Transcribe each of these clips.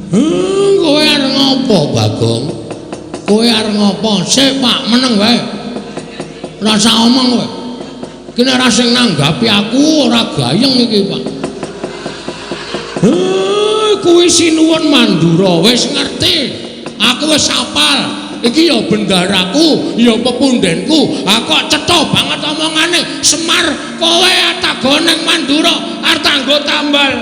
Kowe arep ngopo, Bagong? Kowe arep ngopo? Sik, Pak, meneng wae. Rasa omong kowe. Iki nek ora sing nanggapi aku ora gayeng iki, Pak. Kuwi sinuwun Mandura, wis ngerti. Aku wis hafal. Iki ya bendaraku, ya pepundenku. Aku kok cetha banget omongane. Semar, kowe tak gawa ning Mandura arep tak nggo tambal.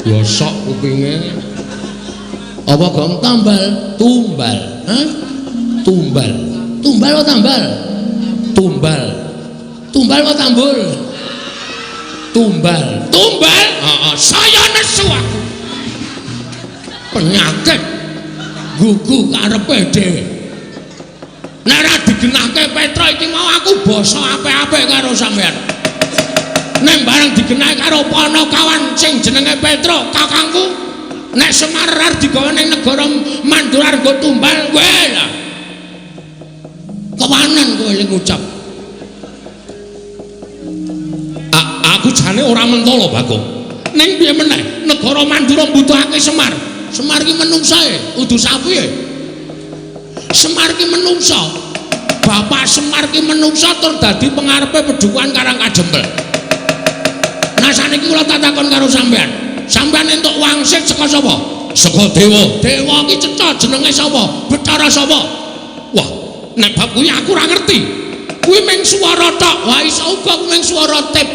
Ya sok kupinge. Apa gong tambal? Tumbal. Hah? Tumbal. Tumbal apa tambal? Tumbal. Tumbal apa tambul? Tumbal. Tumbal? Heeh, saya nesu aku. Penyakit gugu karepe dhewe. Nek ora digenahke Petra iki mau aku basa apik-apik karo sampean. Nek bareng digenahke karo Panakawan sing jenenge Petra, kakangku, nek Semar arep digawa ning negara Mandura nggo tumbal, kowe lah. Kewanen kowe ling ngucap. Aku jane ora mentolo, Bagong. Ning piye meneh, negara Mandura mbutuhake Semar. Semar ki menungsae, udu sapi e. Semar ki menungsa. Bapak Semar ki menungsa tur dadi pengarepe pedukuhan Karang Kajempel. Nah saniki kula tak takon karo sampean. Sampean entuk wangsit saka sapa? Saka dewa. Dewa ki cetha jenenge sapa? Bathara sapa? Wah, nek bab kuwi aku ora ngerti. Kuwi mung swara tok. Wah, iso uga kuwi mung swara tip.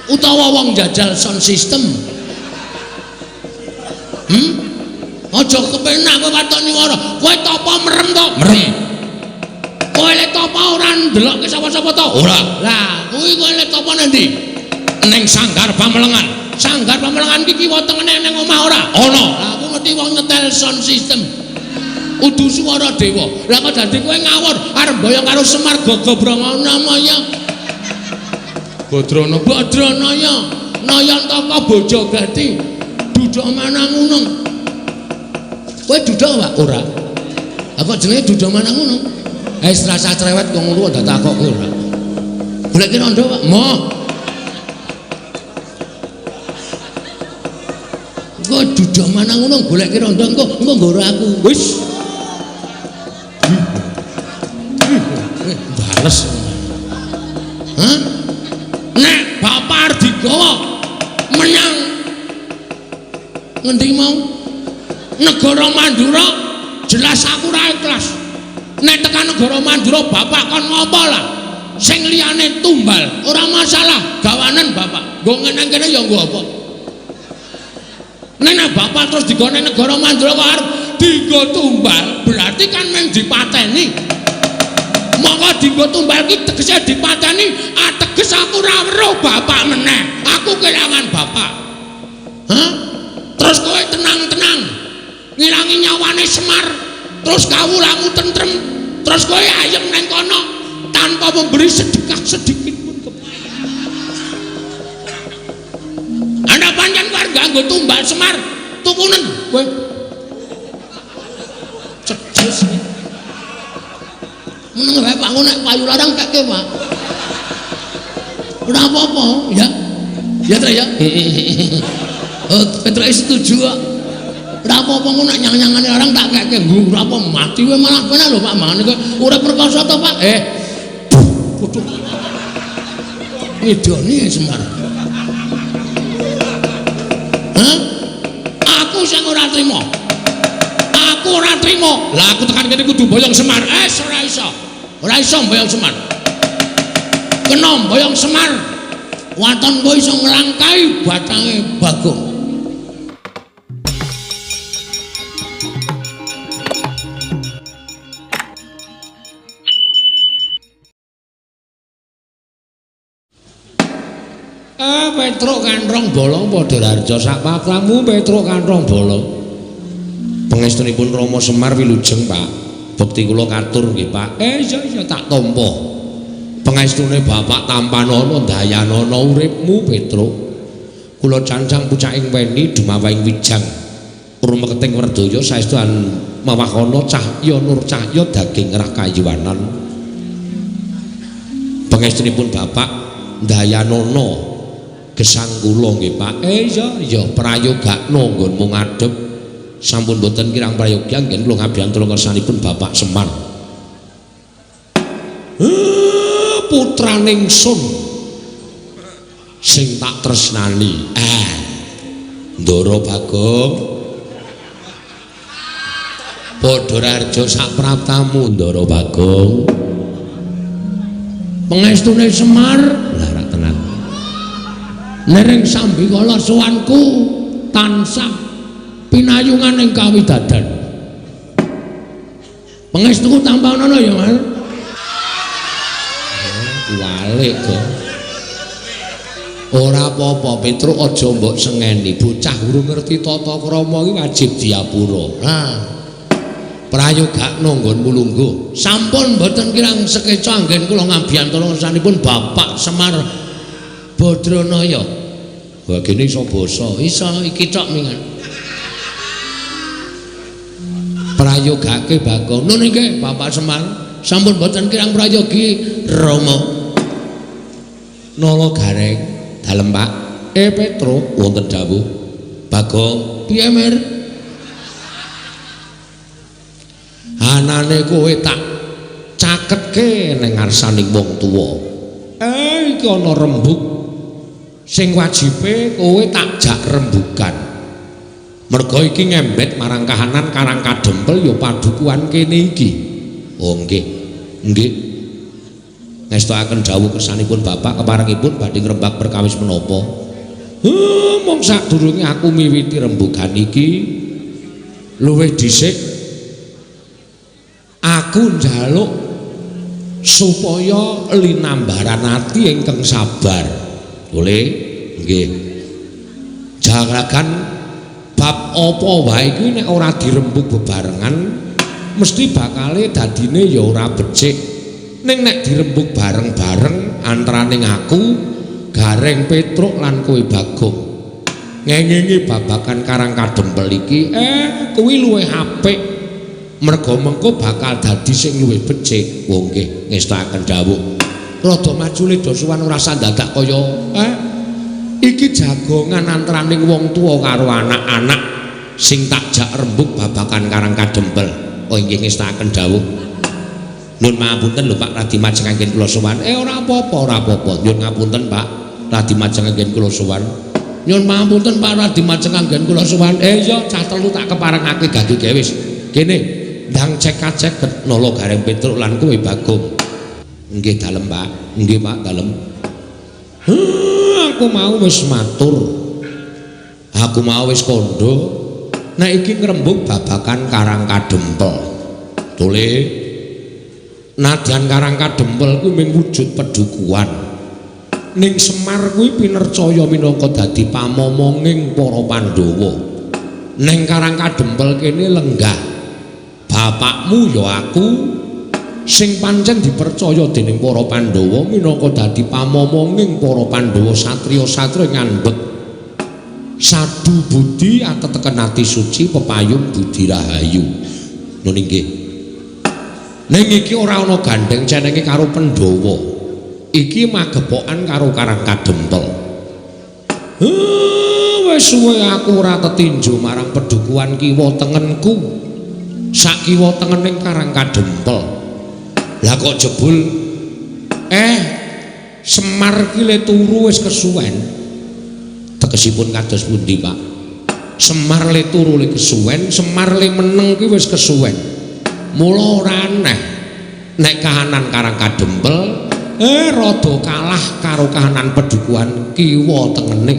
Utawa wong jajal sound system. Aja kepenak kowe waton nyuwara. Kowe tapa merem to? Merem. Kowe le tapa ora ndelokke sapa-sapa to? Ora. Lah, kuwi kowe le tapa nang ndi? Ning Sanggar Pamelengan. Sanggar Pamelengan iki kiwa tengene ning omah ora? Ana. Lah aku ngerti wong nyetel sound system. Udu swara dewa. Lah kok dadi kowe ngawur arep mboyong karo Semar Gagabranganamaya. Badrana Badranaya Nayantaka Bojogati. Duda Manangunung. Kowe duda Pak? Ora. Lah kok jenenge Duda Manangunung? Wis rasa cerewet kok ngono kok takokke ora. Goleki rondo Pak? Moh. Kok Duda Manangunung goleki rondo engko engko nggoro aku. Wis. Bales. Hah? Nek bapak arep digawa menyang ngendi mau? Negara Mandura, jelas aku ora ikhlas. Nek tekan negara Mandura bapak kon ngopo lah? Sing liyane tumbal, ora masalah, gawanen bapak. Nggo nang kene ya nggo apa? Nek bapak terus digone negara Mandura kok arep dienggo tumbal, berarti kan mung dipateni. Monggo dienggo tumbal ki tegese dipateni, ateges aku ora weruh bapak meneh. Aku kehilangan bapak. Hah? Terus kowe tenang-tenang ngilangi nyawane Semar, terus kawulamu tentrem, terus kowe ayem nang kono tanpa memberi sedekah sedikit pun kepada. Ana pancen kowe arep nganggo tumbal Semar, tukunen kowe. Cedes. Meneng wae Pak, nek payu larang keke, Pak. Ora apa-apa, ya. Ya Tra ya. Oh, Petruk setuju kok. Ora apa-apa ngono nek nyang-nyangane orang tak keke nggo ora apa mati wae malah penak lho Pak mangane kowe ora perkasa to Pak. Waduh. Ngidoni Semar. Hah? Aku sing ora trima. Aku ora trima. Lah aku tekan kene kudu boyong Semar. Ora iso. Ora iso boyong Semar. Kena boyong Semar. Waton kowe iso nglangkai batange Bagong. Petruk kanthong bolong padha harja sak paklamu Petruk kanthong bolong. Pangestunipun Rama Semar wilujeng Pak. Bekti kula katur nggih Pak. Iya iya tak tampa. Pangestune bapak tampanana dayanana uripmu Petruk. Kula cancang pucaking weni dumawahing wijang. Rumeketing werdaya saestu mawahana cahya nur cahya daging rah kayuwanan. Pangestunipun bapak dayanana Gesang kula nggih Pak. Iya iya prayogakno nggonmu ngadhep. Sampun boten kirang prayogi anggen kula ngabiyantara kersanipun Bapak Semar. Putraning sun sing tak tresnani. Ndara Bagong. Padha raharja sak praptamu Ndara Bagong. Pengestune Semar lah ra tenan. Nereng sambikala sowanku tansah pinayungan ing kawidadan. Pengestuku tampanono ya, Mas. Kuwalik kok. Ora apa-apa, Petruk aja mbok sengeni. Bocah urung ngerti tata krama iki wajib diapura. Nah, prayogakno nggonmu lungguh. Sampun mboten kirang sekeca anggen kula ngabiyantara ngersanipun Bapak Semar Badranaya. Wah, gene iso basa. Iso iki tok mingan. Prayogake Bagong. Nun nggih Bapak Semar. Sampun mboten kirang prayogi Rama. Nala Gareng dalem Pak. Petruk wonten dawuh. Bagong, piye Mir? Anane kowe tak caketke ning ngarsaning wong tuwa. Iki ana rembug sing wajibe kowe tak jak rembugan. Merga iki ngembet marang kahanan Karang Kadempel ya padukuhan kene iki. Oh nggih. Nggih. Ngestokaken dawuh kersanipun Bapak keparengipun badhe ngrembak perkawis menapa? Mung sadurunge aku miwiti rembugan iki luwih dhisik aku njaluk supaya linambaran ati ingkang sabar. Boleh? Nggih. Jaragan bab apa wae kuwi nek ora dirembug bebarengan mesti bakale dadine ya ora becik. Ning nek dirembug bareng-bareng antaraning aku, Gareng Petruk lan kowe Bagong ngengingi babagan Karang Kadempel iki kuwi luwih apik. Merga mengko bakal dadi sing luwih becik. Oh nggih, ngestakaken dawuh. Rada maju le sowan ora sandadak kaya iki jagongan antaraning wong tuwa karo anak-anak sing tak jak rembug babagan Karang Kadempel. Oh nggih, ngestakaken dawuh. Nyun ngapunten lho Pak Radi Majeng anggen kula sowan. Ora apa-apa, ora apa-apa. Nyun ngapunten Pak Radi Majeng anggen kula sowan. Nyun ngapunten Pak Radi Majeng anggen kula sowan. Iya cah telu tak keparengake gage gawe wis. Kene ndang cek-cek Nala Gareng Petruk lan kowe Bagong. Nggih dalem Pak. Nggih Pak dalem. Aku mau wis matur. Aku mau wis kandha nek iki ngrembug babagan Karang Kadempel. Tole nadyan Karang Kadempel kuwi mung wujud pedukuhan. Ning Semar kuwi pinercaya minangka dadi pamomonging para Pandhawa. Ning Karang Kadempel kene lenggah bapakmu ya aku sing pancen dipercaya dening para Pandhawa minangka dadi pamomonging para Pandhawa satriya-satriya ngandhek sadu budi ateteken ati suci pepayung budi rahayu. Nun inggih. Ning iki ora ana gandheng cenenge karo Pandhawa. Iki magepokan karo Karang Kadempel. Wis suwe aku ora tetinju marang pedukuhan kiwa tengenku. Sak kiwa tengening Karang Kadempel. Lah kok jebul Semar ki le turu wis kesuwen. Tegesipun kados pundi, Pak? Semar le turu le kesuwen, Semar le meneng ki wis kesuwen. Mula ora aneh nek kahanan Karang Kadempel rada kalah karo kahanan pedukuhan kiwa tengene.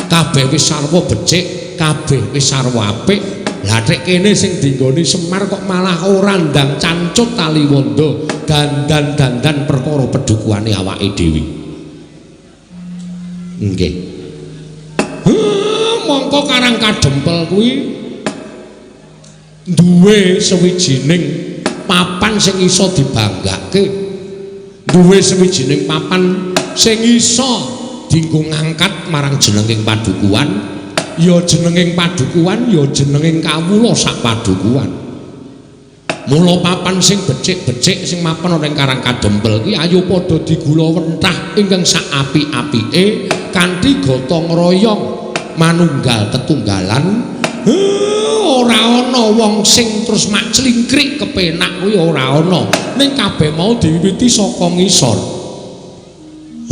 Kabeh wis sarwa becik, kabeh wis sarwa apik. Lah nek kene sing dinggoni Semar kok malah ora ndang cancut taliwondo, dandan-dandan perkara pedukuhane awake dhewe. Nggih. Mongko Karang Kadempel kuwi duwe sawijining papan sing iso dibanggake, duwe sawijining papan sing iso dienggo ngangkat marang jenenging padukuhan, ya jenenging padukuhan, ya jenenging kawula sak padukuhan. Mula papan sing becik-becik sing mapan ana ing Karang Kadempel ki ayo padha digula wentah ingkang sak apik-apike kanthi gotong royong manunggal tetunggalan. Ora ana wong sing terus mak clingkrik kepenak kuwi ora ana. Ning kabeh mau diwiwiti saka ngisor.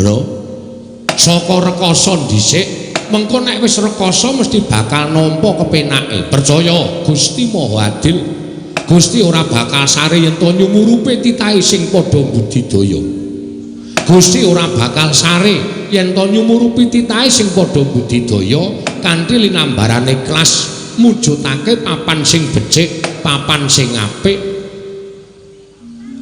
Lho. Saka rekasa dhisik, mengko nek wis rekasa mesti bakal nampa kepenake. Percaya Gusti Maha Adil. Gusti ora bakal sare yen to nyumurupe titahe sing padha budidaya. Gusti ora bakal sare yen to nyumurupi titahe sing padha budidaya kanthi linambarane ikhlas mujudake papan sing becik, papan sing apik.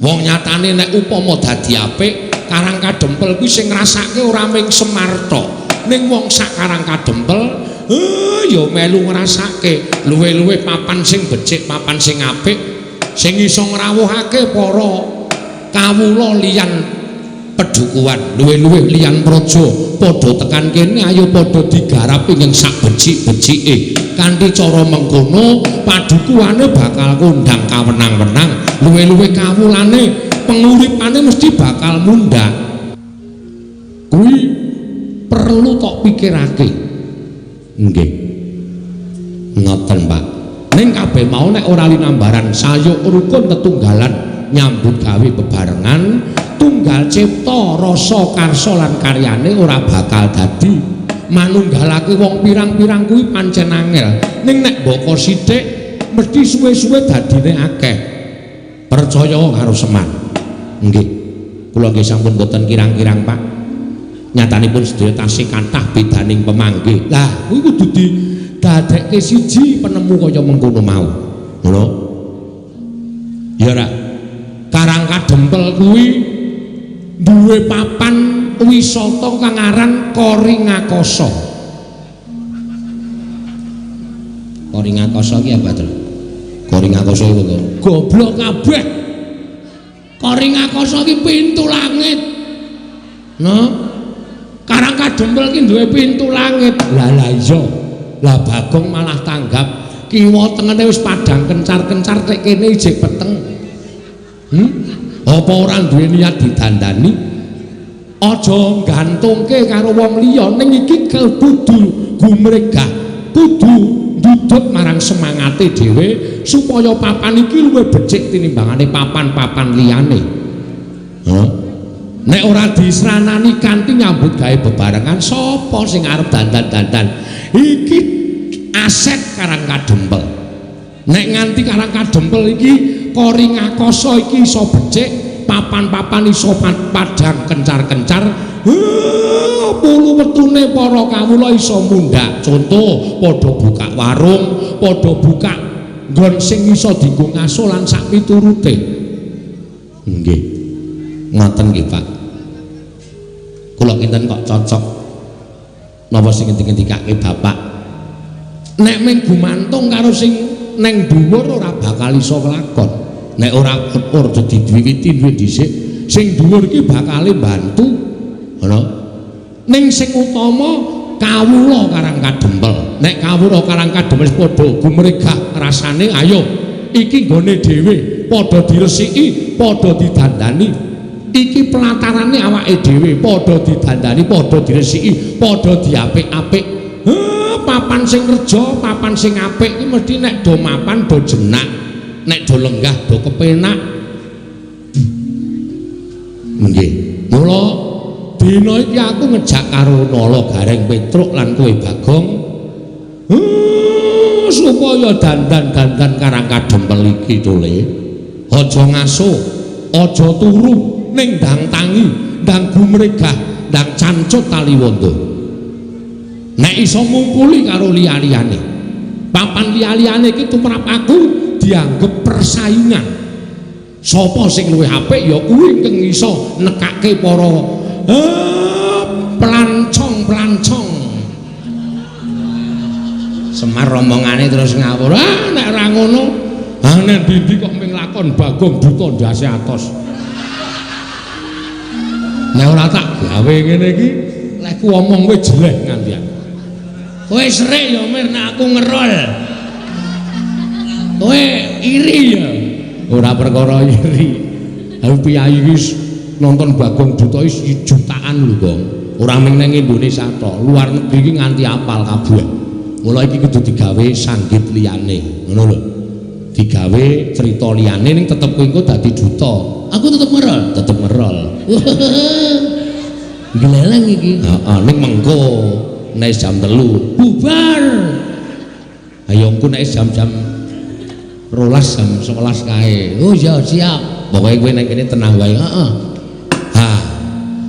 Wong nyatane nek upama dadi apik, Karang Kadempel kuwi sing ngrasake ora mung Semar tok, ning wong sak Karang Kadempel ya melu ngrasake luwih-luwih papan sing becik, papan sing apik, sing iso ngrawuhake para kawula liyan pedukuhan, luwih-luwih liyan praja padha tekan kene, ayo padha digarap ing sak becik-becike. Kanthi cara mengkono padukuhane bakal kondang kawenang-wenang, luwih-luwih kawulane penguripane mesti bakal mundhak. Kuwi perlu tok pikirake. Nggih. Ngoten, Pak. Ning kabeh mau nek ora linambaran sayuk rukun tetunggalan nyambut gawe bebarengan, tunggal cipta rasa karsa lan karyane ora bakal dadi. Manunggalake wong pirang-pirang kuwi pancen angel. Ning nek mbaka sithik mesti suwe-suwe dadine akeh. Percaya karo Semar. Nggih. Kula nggih sampun boten kirang-kirang, Pak. Nyatanipun sedaya tasih kathah bedaning pemanggih. Lah, kuwi kudu didadekke siji penemu kaya mengkono mau. Ngono. Ya ora. Karang Kadempel kuwi duwe papan wisata kang aran Koringakasa. Koringakasa ki apa, Tru? Koringakasa iku kok goblok kabeh. Koringakasa ki pintu langit. No? Karang Kadempel ki duwe pintu langit. Lah lah iya. Lah Bagong malah tanggap kiwa tengene wis padhang kencar-kencar tek kene ijik peteng. Apa ora duwe niat didandani? Aja gantungke karo wong liya, ning iki kudu gumregah, kudu ndudut marang semangate dhewe supaya papan iki luwih becik tinimbangane papan-papan liyane. Hah? Nek ora disranani kanthi nyambut gawe bebarengan, sapa sing arep dandan-dandan? Iki aset Karang Kadempel. Nek nganti Karang Kadempel iki Koringakasa iki iso becik, papan-papan iso padhang kencar-kencar, pulu wetune para kawula iso mundhak. Contoh, padha buka warung, padha buka nggon sing iso dienggo ngaso lan sak piturute. Nggih. Ngoten nggih, Pak. Kula kinten kok cocok napa sing ngendikake Bapak. Nek mung gumantung karo sing neng dhuwur ora bakal iso kelakon. Nek ora ora diwiwiti duwe dhisik, sing dhuwur iki bakale bantu. Ngono. Ning sing utama kawula Karang Kadempel. Nek kawula Karang Kadempel padha gumregah rasane, ayo iki nggone dhewe, padha diresiki, padha didandani. Iki pelatarane awake dhewe, padha didandani, padha diresiki, padha diapik-apik. Papan sing reja, papan sing apik iki mesti nek do mapan do jenak, nek do lenggah do kepenak. Nggih. Mula dina iki aku ngejak karo Nala Gareng Petruk lan kowe Bagong, supaya dandan-dandan Karang Kadempel iki tole. Aja ngaso, aja turu, ning ndang tangi, ndang gumregah, ndang cancut taliwondo. Nek iso ngungkuli karo liya-liyane. Papan liya-liyane iki tumrap aku dianggep persaingan. Sapa sing luwih apik ya kuwi ingkang iso nekake para pelancong-pelancong. Semar omongane terus ngawur. Ah nek ora ngono, ah nek ndi kok ming lakon Bagong Duta ndase atos. Nek ora tak gawe ngene iki, lek ku omong kowe jeleh nganti. Kowe serik ya Mir nek aku ngerol. Kowe iri ya. Ora perkara iri. Aku piyayi iki nonton Bagong Duta iki jutaan lho, Gong. Ora mung nang Indonesia tok, luar negeri iki nganti apal kabeh. Mula iki kudu digawe sanggit liyane, ngono lho. Digawe cerita liyane ning tetep kowe engko dadi duta. Aku tetep ngerol, tetep ngerol. Gleleng iki. Heeh, ning mengko nek jam 3 bubar. Ayo engko nek jam-jam 12 jam 11 kae. Oh iya siap. Pokoke kowe nek kene tenang wae. Heeh. Ha.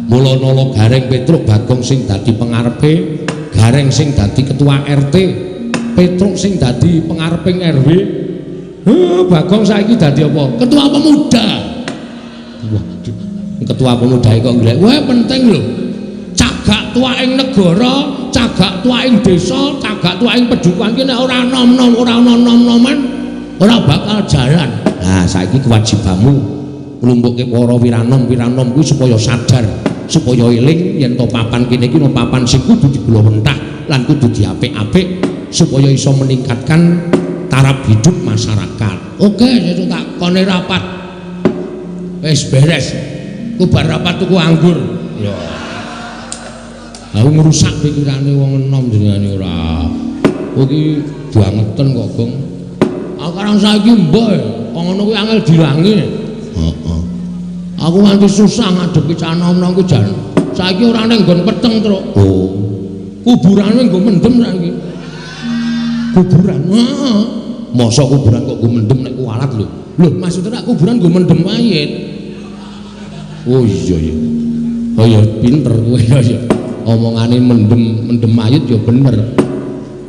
Mula Nala Gareng Petruk Bagong sing dadi pengarepe, Gareng sing dadi ketua RT, Petruk sing dadi pengareping RW. Heh, Bagong saiki dadi apa? Ketua pemuda. Waduh, ketua pemuda kok nglek. Wah, penting lho. Cagak tuwaking negara, cagak tuwaking desa, cagak tuwaking pedukuhan ki nek ora nom-nom, ora ana nom-noman, ora bakal jalan. Nah, saiki kewajibanmu nglumpukke para wiranom-wiranom kuwi supaya sadar, supaya eling yen to papan kene iki no papan sing kudu digulawentah lan kudu diapik-apik supaya iso meningkatkan taraf hidup masyarakat. Oke, sesuk tak kone rapat. Wis beres. Ku bar rapat tuku anggur. Ya. Aku ngrusak pikirane wong enom jenengane ora. Kowe iki bangeten kok, Gong. Aku karang saiki mbok, wong ngono kuwi angel dilangi. Heeh. Aku nganti susah ngadepi cah nom-nom ku jan. Saiki ora ning nggon peteng, Truk. Oh. Kuburane nggo mendem saiki. Kuburan. Heeh. Mosok kuburan kok nggo mendem nek kualat lho. Lho, maksudnya nek kuburan nggo mendem mayit. Oh iya iya. Oh iya pinter kowe ya ya. Omongane mendem mendem mayit ya bener.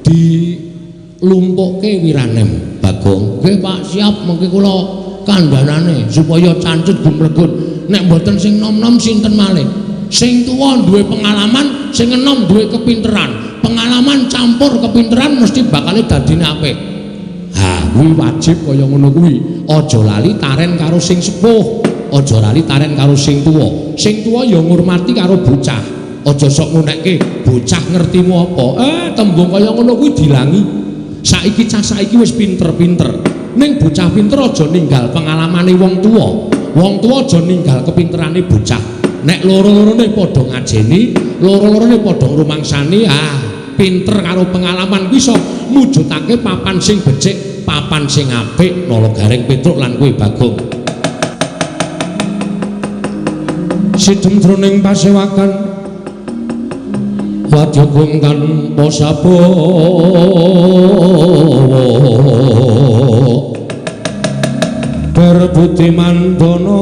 Dilumpukke wiranem Bagong. Nggih Pak, siap mengki kula kandhanane supaya cancut gumregut. Nek mboten sing nom-nom sinten malih? Sing tuwa duwe pengalaman, sing enom duwe kepinteran. Pengalaman campur kepinteran mesti bakale dadine apik. Ha, kuwi wajib kaya ngono kuwi. Aja lali taren karo sing sepuh, aja lali taren karo sing tuwa. Sing tuwa ya ngurmati karo bocah. Aja sok ngunekke bocah ngertimu apa. Tembung kaya ngono kuwi dilangi. Saiki cah saiki wis pinter-pinter. Ning bocah pinter aja ninggal pengalamane wong tuwa. Wong tuwa aja ninggal kepinterane bocah. Nek loro-lorone padha ngajeni, loro-lorone padha ngrumangsani, ah, pinter karo pengalaman kuwi iso mujudake papan sing becik, papan sing apik, Nala Gareng Petruk lan kowe Bagong. Sidem jroning pasewakan wadya gung tanpa sabawa berbudi mandana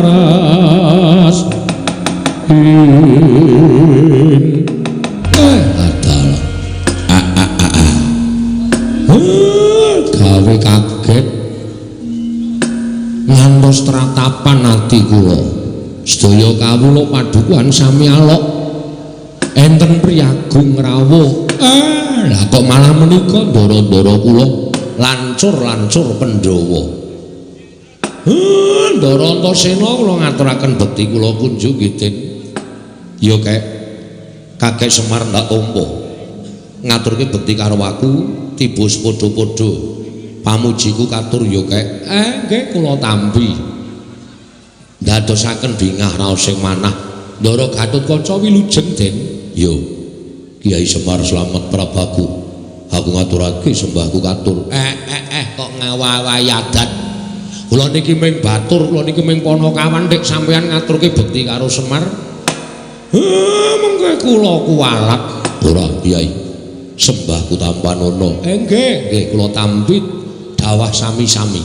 raras ing adalah gawe kaget ngantos tratapan ati kula. Sedaya kawula padukuhan sami alok enten priyagung rawuh. Lah kok malah menika ndara-ndara kula lancur-lancur Pandhawa. Ndara Antasena kula ngaturaken bekti kula kunjuk nggih Den. Ya kek kakek Semar ndak tampa. Ngaturke bekti karo aku tiba sepadha-padha. Pamujiku katur ya kek. Nggih kula tampi. Ndadosaken bingah raos sing manah. Ndara Gatotkaca wilujeng Den. Yo. Kiai Semar slamet prabaku. Aku ngaturake sembahku katur. Kok ngawawahi adat. Kula niki ming batur, kula niki ming panakawan nek sampeyan ngaturke bekti karo Semar. Mengke kula kuwalat. Ora, Kiai. Sembahku tampanono. Nggih, nggih kula tampi dawah sami-sami.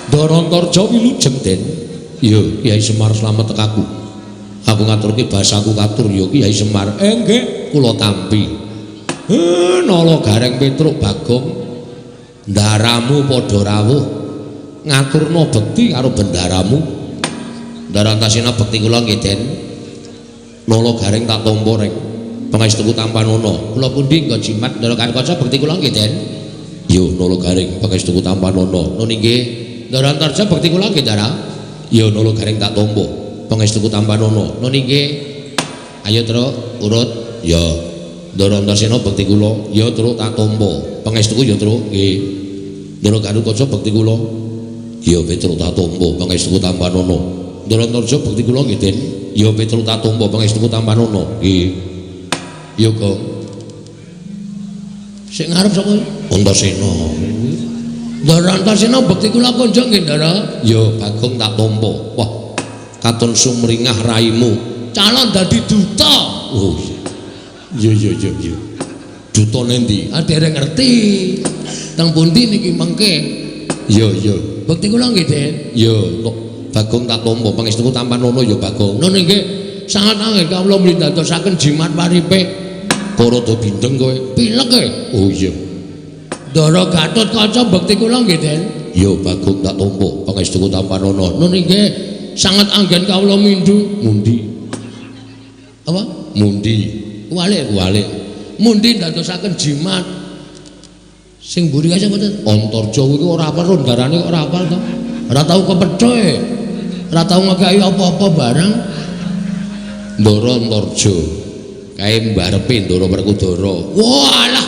Ndara Antarja wilujeng Den. Yo, Kiai Semar slamet tekaku. Aku ngaturke basaku katur ya Kiai Semar. Nggih, kula tampi. Nala Gareng Petruk Bagong ndaramu padha rawuh ngaturna bekti karo bendaramu. Ndara Antasena bekti kula nggih Den. Nala Gareng tak tampa reng. Pangestuku tampanono. Kula pundi nggo jimat Ndara Gatotkaca bekti kula nggih Den. Yo Nala Gareng pangestuku tampanono. Nun inggih. Ndara Antarja bekti kula nggih Ndara. Yo Nala Gareng tak tampa. Pangestuku tampanono. Nun inggih. Ayo Truk urut. Ya. Ndara Antasena bekti kula, ya Truk tak tampa. Pangestuku ya Truk nggih. Ndara Gatotkaca bekti kula. Ya Petruk tak tampa, pangestuku tampanono. Ndara Antarja bekti kula nggih Den. Ya Petru tak tampa pangestuku tampanono. Nggih. Ya, Gong. Sing ngarep sapa? Antasena. Ndara Antasena bekti kula kunjung nggih, Ndara. Ya, Bagong tak tampa. Wah, katon sumringah raimu. Calon dadi duta. Oh. Iya iya iya iya. Duta nendi? Ah dereng ngerti. Teng pundi niki mengke? Iya iya. Bekti kula nggih, Den. Ya, kok Bagong tak tampa pangestuku tampanono ya, Bagong. Nun nggih, sangat angel kawula mlindadosaken jimat paripe. Kok rada bindeng kowe? Pilek e. Oh iya. Ndara Gatotkaca bekti kula nggih, Den. Ya, Bagong tak tampa pangestuku tampanono. Nun nggih, sangat anggen kawula mindhu. Mundi. Apa? Mundi. Kuwalik, kuwalik. Mundi ndadosaken jimat. Sing mburi kae mboten? Antarja kuwi ora hafal darane kok ora hafal to. Ora tau kepethoe. Ora tau ngekeki apa-apa barang. Ndara Antarja. Kae mbarepe Ndara Werkudara. Walah.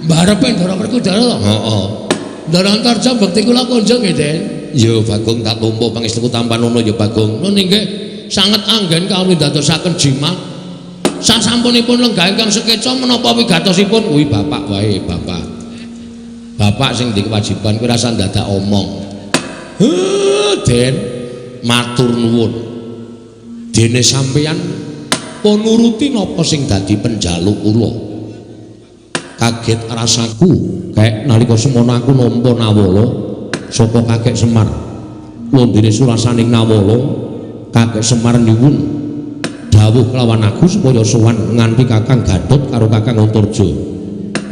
Mbarepe Ndara Werkudara to? Heeh. Ndara Antarja bekti kula kunjung nggih, Den. Ya, Bagong tak tampa pangestuku tampanono ya, Bagong. Nun inggih, sanget anggen kawula ndadosaken jimat. Sasampunipun lenggah ingkang sekeca menapa wigatosipun? Kuwi bapak wae, bapak. Bapak sing ndek kewajiban kuwi rasa dadak omong. Heh, Den, matur nuwun. Dene sampeyan pun nuruti napa sing dadi penjaluk kula. Kaget rasaku kayak nalika semono aku nampa nawala saka Kakek Semar. Wondene surasaning nawala, Kakek Semar nyuwun dawuh kelawan aku supaya sowan nganti Kakang Gatot karo Kakang Antarja.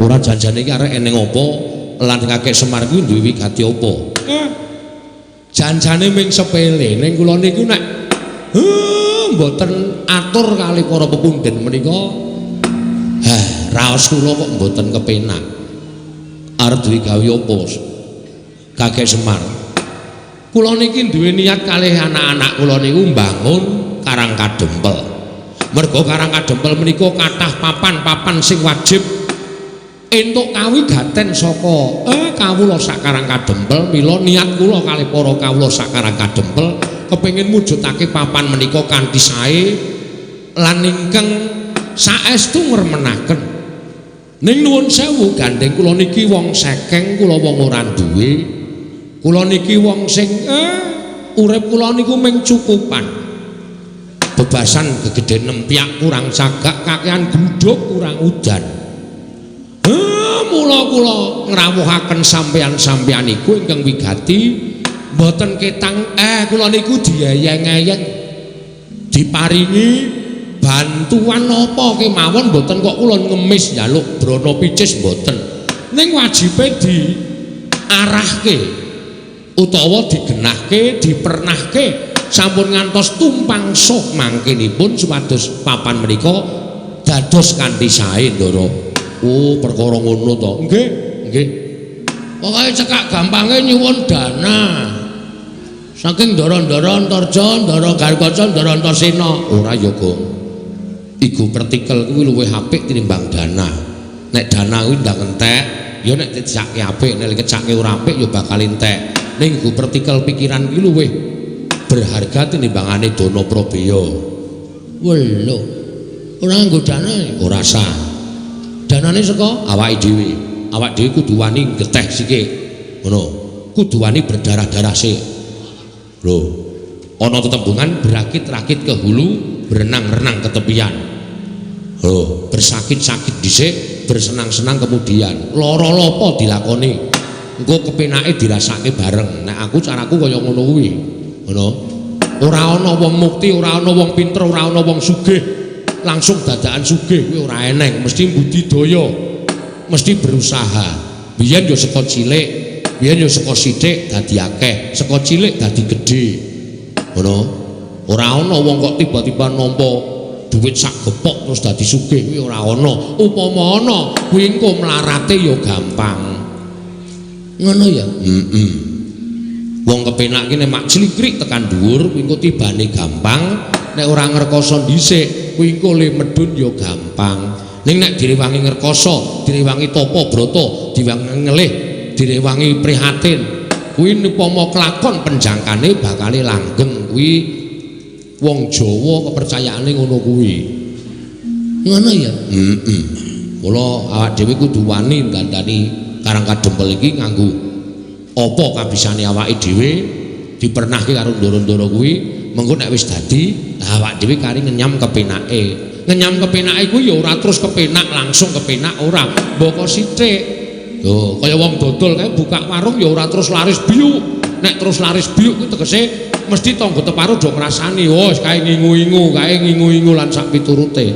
Ora janjane iki arek eneng apa lan Kakek Semar kuwi duwe wigati apa? Janjane ming sepele ning kula niku nek mboten atur kali para pepundhen menika. Hah, raos kula kok mboten kepenak. Arep duwe gawe apa Kakek Semar? Kula niki duwe niat kalih anak-anak kula niku mbangun Karang Kadempel. Merga Karang Kadempel menika kathah papan-papan sing wajib entuk kawigaten saka kawula sak Karang Kadempel. Mila niat kula kalih para kawula sak Karang Kadempel kepengin mujudake papan menika kanthi sae lan ingkang saestu ngremenaken. Ning nuwun sewu gandeng kula niki wong sekeng, kula wong ora duwe. Kula niki wong sing urip kula niku mung cukupan. Bebasan gegedhen nempyak kurang cagak, kakean gluduk kurang udan. Mula kula ngrawuhaken sampeyan-sampeyan iku ingkang wigati mboten ketang kula niku dieyeng-eyeng diparingi bantuan napa kemawon mboten kok kula ngemis njaluk brana picis mboten. Ning wajibe diarahke utawa digenahke, dipernahke sampun ngantos tumpang suh mangkinipun supados papan menika dados kanthi sae, Ndara. Oh, perkara ngono to. Nggih, nggih. Pokoke cekak gampange nyuwun dana. Saking ndara-ndara Antarja, ndara Garkaca, ndara Antasena. Ora ya, Gong. Iku pertikel kuwi luwih apik tinimbang dana. Nek dana kuwi ndang entek, ya nek dicake apik, nek kecake ora apik ya bakal entek. Ning iku pertikel pikiran kuwi luwih berharga tinimbangane dana prabeya. Welo. Ora nganggo dana, ora sah. Danane saka awake dhewe. Awak dhewe kudu wani geteh sithik. Ngono. Kudu wani berdarah-darah sik. Lho, ana tetembungan berakit-rakit ke hulu, berenang-renang ke tepian. Lho, bersakit-sakit dhisik, bersenang-senang kemudian. Lara lopo dilakoni. Engko kepenake dirasake bareng. Nek aku caraku kaya ngono kuwi. Ngono. Ora ana wong mukti, ora ana wong pinter, ora ana wong sugih. Langsung dadakan sugih kuwi ora eneng, mesti budidaya. Mesti berusaha. Biyen yo saka cilik, biyen yo saka sithik dadi akeh, saka cilik dadi gedhe. Ngono. Ora ana wong kok tiba-tiba nampa duit sak gepok terus dadi sugih kuwi ora ana. Upama ana, kuwi engko mlarate ya gampang. Ngono ya? Heeh. Wong kepenak ki nek mak clikrik tekan dhuwur kuwi engko tibane gampang, nek ora ngrekoso dhisik kuwi engko le medhun ya gampang. Ning nek direwangi ngrekoso, direwangi tapa brata, direwangi ngelih, direwangi prihatin, kuwi upama kelakon penjangkane bakale langgeng kuwi. Wong Jawa kepercayaane ngono kuwi. Ngono ya? Heeh. Mula awak dhewe kudu wani ndandani Karang Kadempel iki nganggo apa kabisane awake dhewe dipernahke karo ndoro-ndoro kuwi, mengko nek wis dadi awak dhewe kari ngenyam kepenake. Ngenyam kepenake kuwi ya ora terus kepenak langsung kepenak ora, mboko sithik. Lho, kaya wong dodol kae buka warung ya ora terus laris biuk. Nek terus laris biuk kuwi tegese mesti tangga teparo do ngrasani, oh kae ngingu-ingu, kae ngingu-ingu lan sak piturute.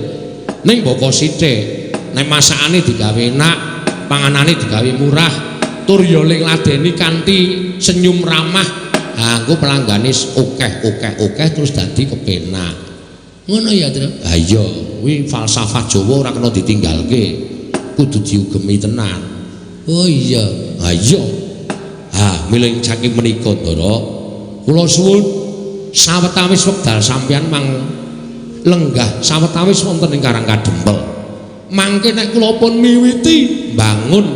Ning mboko sithik, nek masakane digawe enak, panganane digawe murah, tur ya ladeni kanthi senyum ramah, ha engko pelanggane akeh-akeh-akeh terus dadi kepenak. Ngono ya, Tru? Ha iya, kuwi falsafah Jawa ora kena ditinggalke. Kudu diugemi tenan. Oh iya, ha iya. Ha, milih saking menika, Ndara. Kula suwun sawetawis wekdal sampeyan mang lenggah sawetawis wonten ing Karang Kadempel. Mangke nek kula pun miwiti mbangun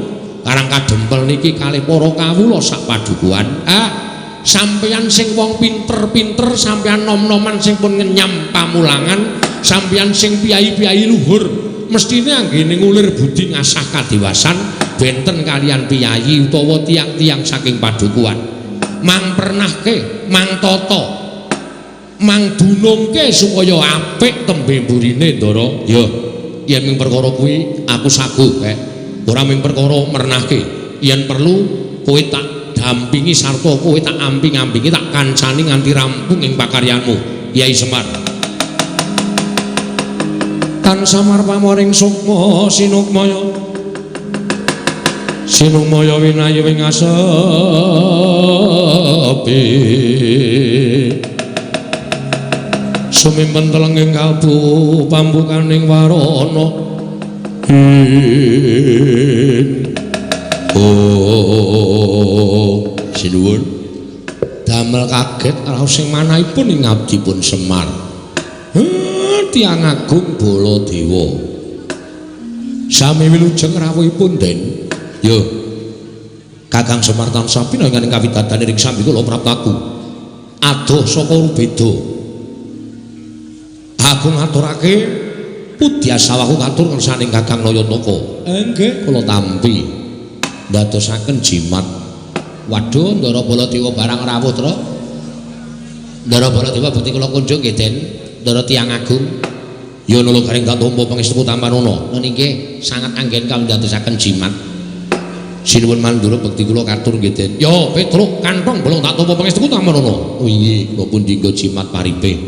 Karang Kadempel niki kalih para kawula sak padukuhan. Ah, sampeyan sing wong pinter-pinter, sampeyan nom-noman sing pun ngenyam pamulangan, sampeyan sing piyai-piyai luhur, mestine anggene ngulir budi ngasah kadiwasan benten kalian piyayi utawa tiang-tiang saking padukuhan. Mang pernahke, mang tata, mang dunungke supaya apik tembe mburine, Ndara. Ya, yen ming perkara kuwi aku saguh kek. Ora ming perkara mernahke, yen perlu kowe tak dampingi sarta kowe tak amping-ampingi, tak kancani nganti rampung ing pakaryanmu, Yai Semar. Tan samar pamoring sukma sinukmaya, sinukmaya winayu ing asepi, sumimpen telenging kalbu pambukaning warana. Oh, sinuwun. Damel kaget raos sing manahipun ing abdipun Semar. Tiyang agung Baladewa. Sami wilujeng rawuhipun, Den. Yo. Kakang Semar tansah pinangan ing kawidadane ring sambi kula praptaku. Adoh saka rubeda. Aku ngaturake pudyasawaku katur ngersaning Kakang Nayataka. Nggih, kula tampi. Ndadosaken jimat. Waduh, Ndara Baladewa barang rawuh, Tru. Ndara Baladewa bekti kula kunjung nggih, Den. Ndara tiyang agung. Ya nula garing tak tampa pangestu tampanana. Nun inggih sanget anggen kawindadosaken jimat. Sinuwun Mandura bekti kula katur nggih, Den. Ya, Petruk kantong bolong tak tampa pangestu tampanana. Oh inggih, kula pundi nggo jimat paripe.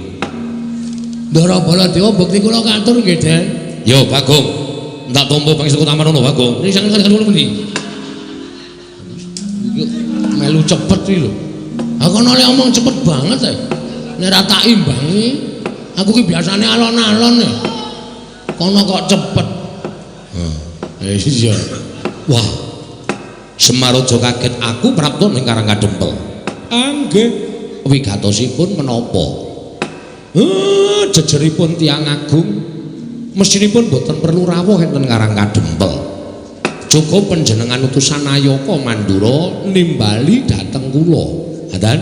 Ndara Baladewa bekti kula katur nggih, Den. Ya, Bagong. Tak tampa pangestu tampanana, Bagong. Ning sanget kula pundi? Melu cepet iki lho. Aku ana le omong cepet banget e. Nek ora tak imbangi, aku ki biasane alon-alon e. Kono kok cepet. Heh, iya. Wah. Semar aja kaget aku prapta ning Karang Kadempel. Nggih. Wigatosipun menapa? Jejeripun tiyang agung mestinipun boten perlu rawuh enten Karang Kadempel. Cukup panjenengan utusan Nayaka Mandura nimbali dhateng kula. Ngaten?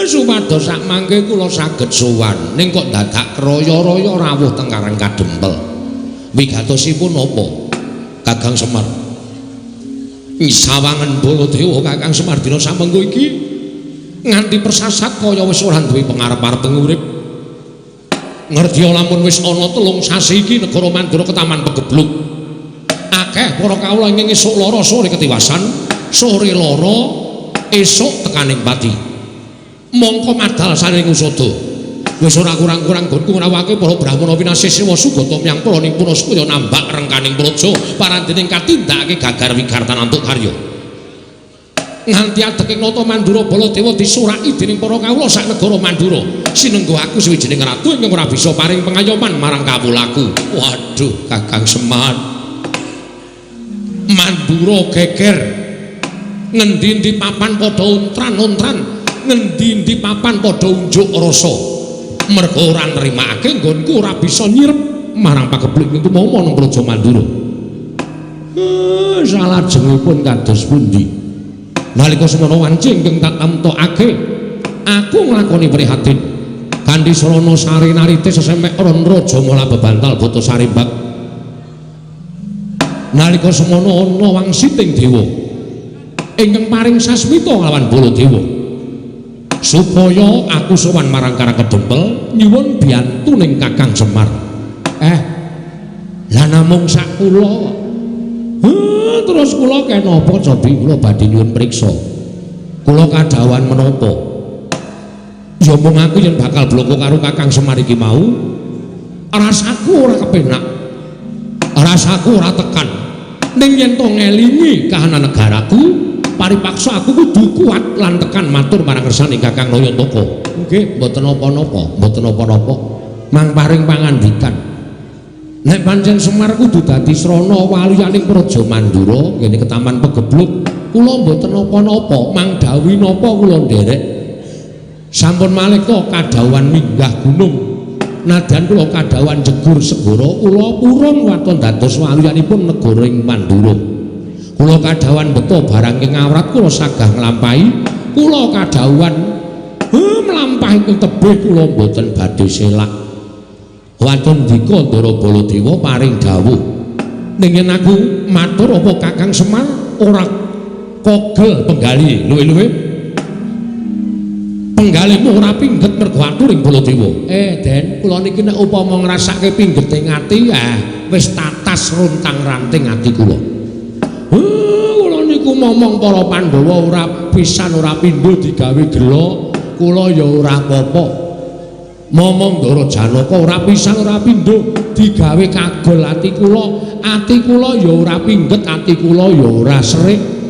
Supados sak mangke kula saged sowan. Ning kok dadak kraya-raya rawuh teng Karang Kadempel. Wigatosipun napa? Kakang Semar. Sawangen Baladewa Kakang Semar dina samengko iki nganti persasat kaya wis ora duwe pengarep-arep urip. Ngerti lamun wis ana 3 sasi iki negara Mandura ketaman pegebluk. Akeh para kawula ingkang esuk lara sore ketiwasan, sore lara esuk tekaning pati. Mongko madal saring usada. Wis ora kurang-kurang gonku ngrawake para brahmana pinasih sewa sugata miyang para nipuna supaya nambak rengkaning praja parandening katindakake gagar wigartan antuk karya. Nganti adeking nata Mandura Baladewa disuraki dening para kawula sak negara Mandura. Sinenggo aku suwijining ratu ingkang ora bisa paring pengayoman marang kawulaku. Waduh, Kakang Semar. Mandura geger. Ngendi-endi papan padha untran-untran, ngendi-endi papan padha unjuk rasa. Merga ora nrimakake nggonku ora bisa nyirep marang pagebluk ing tumama nang Praja Mandura. Salajengipun kados pundi? Nalika semono wanci ingkang tak tamtokake, aku nglakoni prihatin. Kanthi srana sari narite sesemek ron raja mala bebantal bata sarimbak. Nalika semono ana wangsiting dewa ingkang paring sasmita nglawan Baladewa supaya aku sowan marang Karang Kedempel nyuwun biyantuning Kakang Semar. Lah namung sak kula. Terus kula kenapa cobi kula badhe nyuwun priksa. Kula kadhawuhan menapa? Ya mung aku yen bakal bloko karo Kakang Semar iki mau, rasaku ora kepenak. Rasaku ora tekan. Ning yen to ngelingi kahanan negaraku, paripaksa aku kudu kuat lan tekan matur marang kersane Kakang Nayantaka. Nggih, mboten napa-napa, mboten napa-napa. Mang paring pangandikan. Nek pancen Semar kudu dadi srana waluyaning Praja Mandura, ngene ketaman pegebluk, kula mboten napa-napa, mang dawuhi napa kula nderek. Sampun malih to kadhawuhan minggah gunung. Nadyan kula kadhawuhan jegur segara, kula purun waton dados waluyanipun negara ing Mandura. Kula kadhawuhan beto barang ing awrat kula sagah nglampahi, kula kadhawuhan mlampah ing tebih kula mboten badhe selak. Waton dika Ndara Baladewa paring dawuh. Ning yen aku matur apa Kakang Semar ora kogel penggali luwe-luwe. Penggalimu ora pingget mergo aturing Baladewa. Den, kula niki nek upama ngrasake pinggete ati, wis tatas runtang-ranting ati kula. Kula niku momong para Pandhawa ora pisan ora pindho digawe gela, kula ya ora apa-apa. Momong Ndara Janaka ora pisan ora pindho digawe kagol ati kula ya ora pingget, ati kula ya ora serik.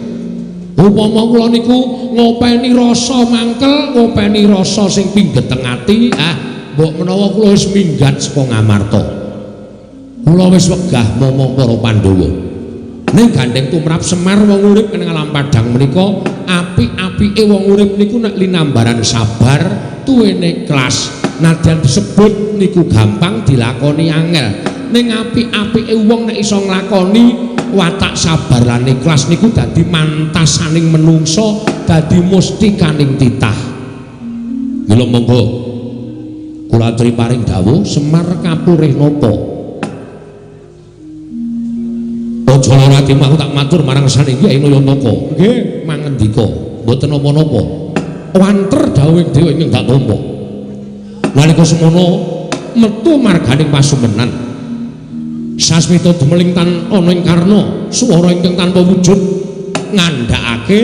Upama kula niku ngopeni rasa mangkel, ngopeni rasa sing pingget teng ati, mbok menawa kula wis minggat saka Ngamarta. Kula wis wegah momong para Pandhawa. Ning gandeng tumrap Semar wong urip ing alam padhang menika, apik-apike wong urip niku nek linambaran sabar, tuwene ikhlas. Nadyan disebut niku gampang dilakoni angel. Ning apik-apike wong nek iso nglakoni watak sabar lan ikhlas niku dadi mantasaning menungso, dadi mustikaning titah. Mila monggo kula aturi paring dawuh Semar kapurih napa? Aja lara atimu, aku tak matur marang sane Kyai Nayantaka. Nggih, mangendika, mboten napa-napa. Wanter dawuhing dewa ingkang tak tampa. Nalika semono metu marganing pasumenan. Sasmita dumeling tan ana ing karna, swara ingkang tanpa wujud ngandhakake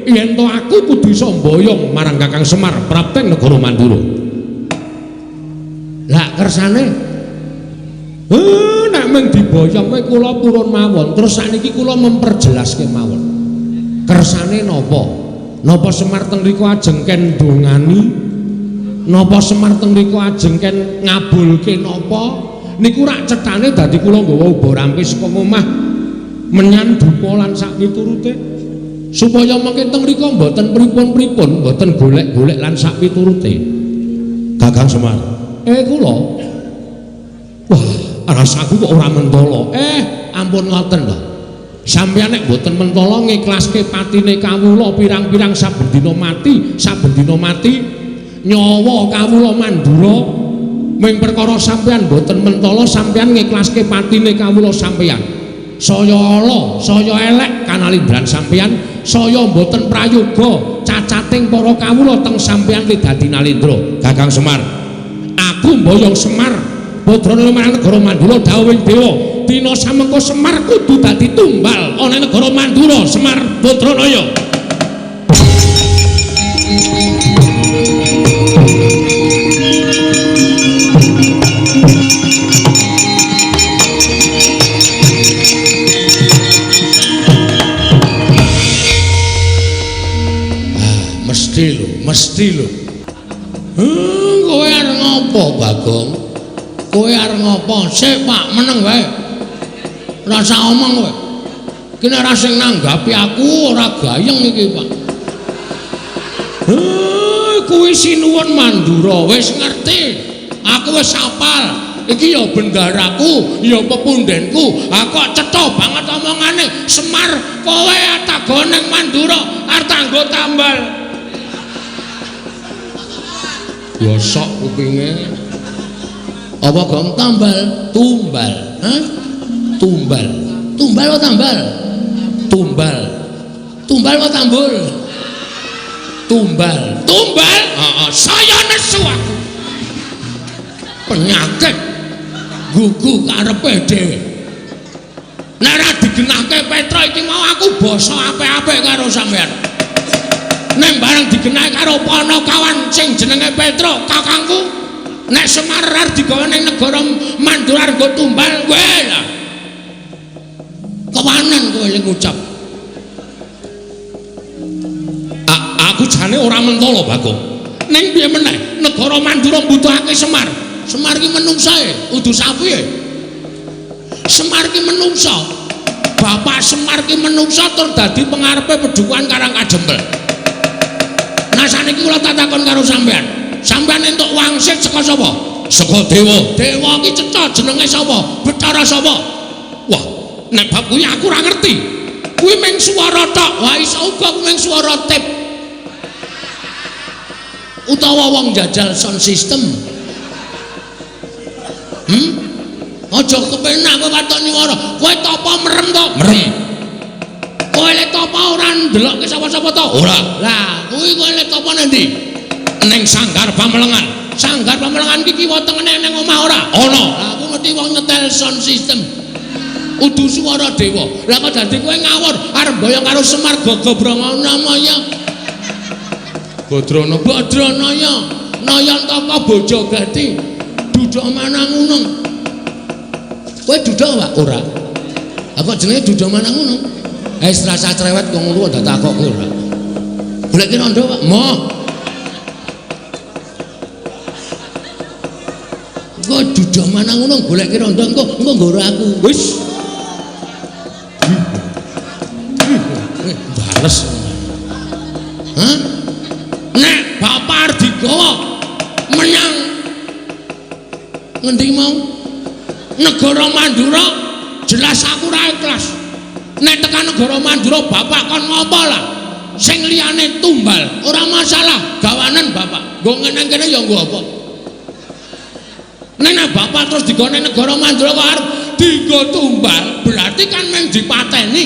yen to aku kudu iso mboyong marang Kakang Semar prapteng negara Mandura. Lah kersane nek mung diboyong kowe kula purun mawon. Terus sakniki kula memperjelas kemawon. Kersane napa? Napa Semar teng mriku ajeng ken dongani? Napa Semar teng mriku ajeng ken ngabulke napa? Niku rak cethane dadi kula nggawa uba rampis saka omah menyan dupa lan sak piturute supaya mangke teng mriku mboten pripun-pripun, mboten golek-golek lan sak piturute. Kakang Semar, kula wah, rasaku kok ora mentala. Ampun ngoten lho. Sampeyan nek mboten mentala ngiklaske patine kawula pirang-pirang saben dina mati, saben dina mati nyawa kawula Mandura. Ming perkara sampeyan mboten mentala, sampeyan ngiklaske patine kawula sampeyan. Saya ala, saya elek kanalindran sampeyan, saya mboten prayoga cacating para kawula teng sampeyan li dadi nalindra. Kakang Semar, aku mboyong Semar Badrana marang negara Mandura dawuhing dewa, dina samengko Semar kudu dadi tumbal ana negara Mandura. Semar Badranaya. Mesti lho, mesti lho. Kowe arep ngopo, Bagong? Kowe arep ngopo? Sik, Pak, meneng wae. Rasa omong kowe. Ki nek ora sing nanggapi aku ora gayeng iki, Pak. Kuwi sinuwun Mandura, wis ngerti. Aku wis hafal. Iki ya bendaraku, ya pepundenku. Aku kok cetha banget omongane. Semar, kowe atago ning Mandura arep tanggo tambal. Gosok kupinge. Apa gong tambal? Tumbal. Hah? Tumbal. Tumbal apa tambal? Tumbal. Tumbal apa tambul? Tumbal. Tumbal? Heeh, saya nesu aku. Penyakit gugu karepe dhewe. Nek ora digenahke Petra iki mau aku basa apik-apik karo sampean. Nek bareng digenahke karo Panakawan sing jenenge Petra, kakangku, nek Semar arep digawa ning negara Mandura nggo tumbal, kowe lah. Kewanen kowe sing ngucap. Aku jane ora mentolo, Bagong. Ning piye meneh, negara Mandura mbutuhake Semar. Semar ki menungsae, udu sapi. Semar ki menungsa. Bapak Semar ki menungsa tur dadi pengarepe pedukuhan Karang Kajempel. Nah saniki kula tak takon karo sampean. Sampean entuk wangsit saka sapa? Saka dewa. Dewa ki cetha jenenge sapa? Bathara sapa? Wah, nek bab kuwi aku ora ngerti. Kuwi mung swara tok. Wah, iso uga kuwi mung swara tip. Utawa wong jajal sound system. Aja kepenak kowe waton nyuwara. Kowe tapa merem to? Merem. Kowe lek tapa ora ndelokke sapa-sapa to? Ora. Lah, kuwi kowe lek tapa nang ndi? Ning Sanggar Pamelengan. Sanggar Pamelengan iki kiwa tengene ning omah ora? Ana. Lah aku ngerti wong nyetel sound system. Udu swara dewa. Lah kok dadi kowe ngawur arep mboyong karo Semar Gagabranganamaya. Badrana Badranaya Nayantaka Bojogati Duda Manangunung. Kowe duda Pak? Ora. Lah kok jenenge Duda Manangunung? Wis rasa cerewet kok ngono kok takokke ora. Golek ki rondo Pak? Moh. Kok Duda Manangunung golek ki rondo engko engko nggoro aku. Wis. Bales. Hah? Nek bapak arep digawa menyang ngendi mau? Negara Mandura jelas aku ora ikhlas. Nek tekan negara Mandura bapak kon ngopo lah? Sing liyane tumbal, ora masalah, gawanen bapak. Nggo ngene kene ya nggo apa? Nek bapak terus digone negara Mandura kok arep dienggo tumbal, berarti kan mung dipateni.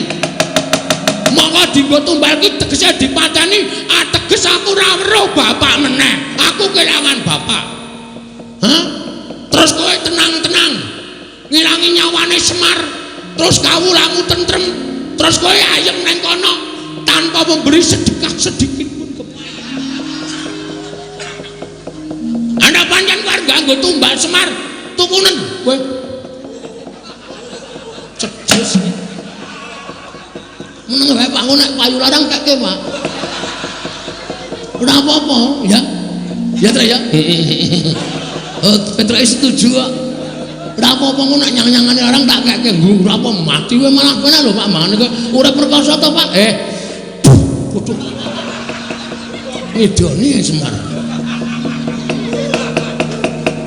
Monggo dienggo tumbal ki tegese dipateni, ateges aku ora weruh bapak meneh. Aku kelangan bapak. Hah? Terus kowe tenang-tenang ngilangi nyawane Semar, terus kawulamu tentrem, terus kowe ayem neng kono tanpa memberi sedekah sedikit pun kepada. Anda pancen kowe arep nganggo tumbal Semar, tukunen kowe. Cejes. Meneng wae Pak, nek payu larang keke, Pak. Ora apa-apa, ya. Ya, Tre ya. Oh, Petruk setuju kok. Ora apa-apa ngono nek nyang-nyangane larang tak keke nggo ora apa mati kowe malah penak lho Pak mangane kowe urip perkasa to Pak. Kudu. Ngidoni Semar.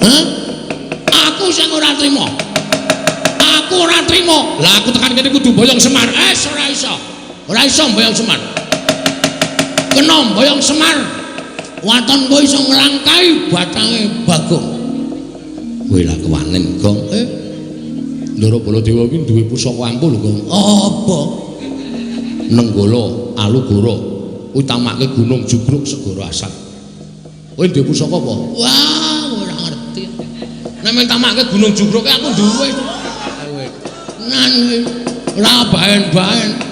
Hah? Aku sing ora trima. Aku ora trima. Lah aku tekan kene kudu boyong Semar. Ora iso. Ora iso boyong Semar. Kena boyong Semar. Waton kowe iso nglangkai batange Bagong. Kowe lah kewanen, Gong. Ndara Baladewa iki duwe pusaka ampuh lho, Gong. Apa? Nenggala Alugoro utamake Gunung Jugruk Segara Asat. Kowe duwe pusaka apa? Wah, ora ngerti. Nek mentamake Gunung Jugruk aku duwe. Nan ora baen-baen.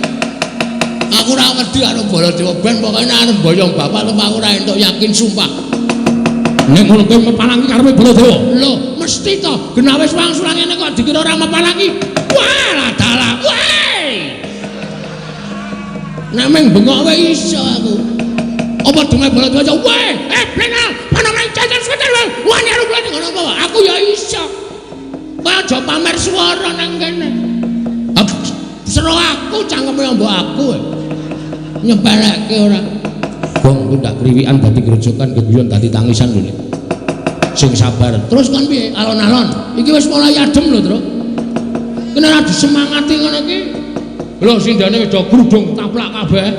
Aku ora wedi karo Baladewa ben pokoke nek arep mboyong bapak lho aku ora entuk yakin sumpah. Nek ngono kowe mepalangi karepe Baladewa. Lho, mesti to. Genah wis wangsul ngene kok dikira ora mepalangi. Wah, dalah. Wah. Nek mung bengok wae iso aku. Apa dene Baladewa? Weh, blenal, panamane cacar seketar. Wani arep ngono apa? Aku ya iso. Kowe aja pamer swara nang kene. Sero aku cangkeme mbok aku. Nyepelekke ora. Gong ku ndak kriwikan dadi grojokan geguyon dadi tangisan lho. Sing sabar. Terus kon piye? Alon-alon. Iki wis mulai adem lho, Truk. Kena ora disemangati ngono iki. Lho sindane wis do grudung taplak kabeh.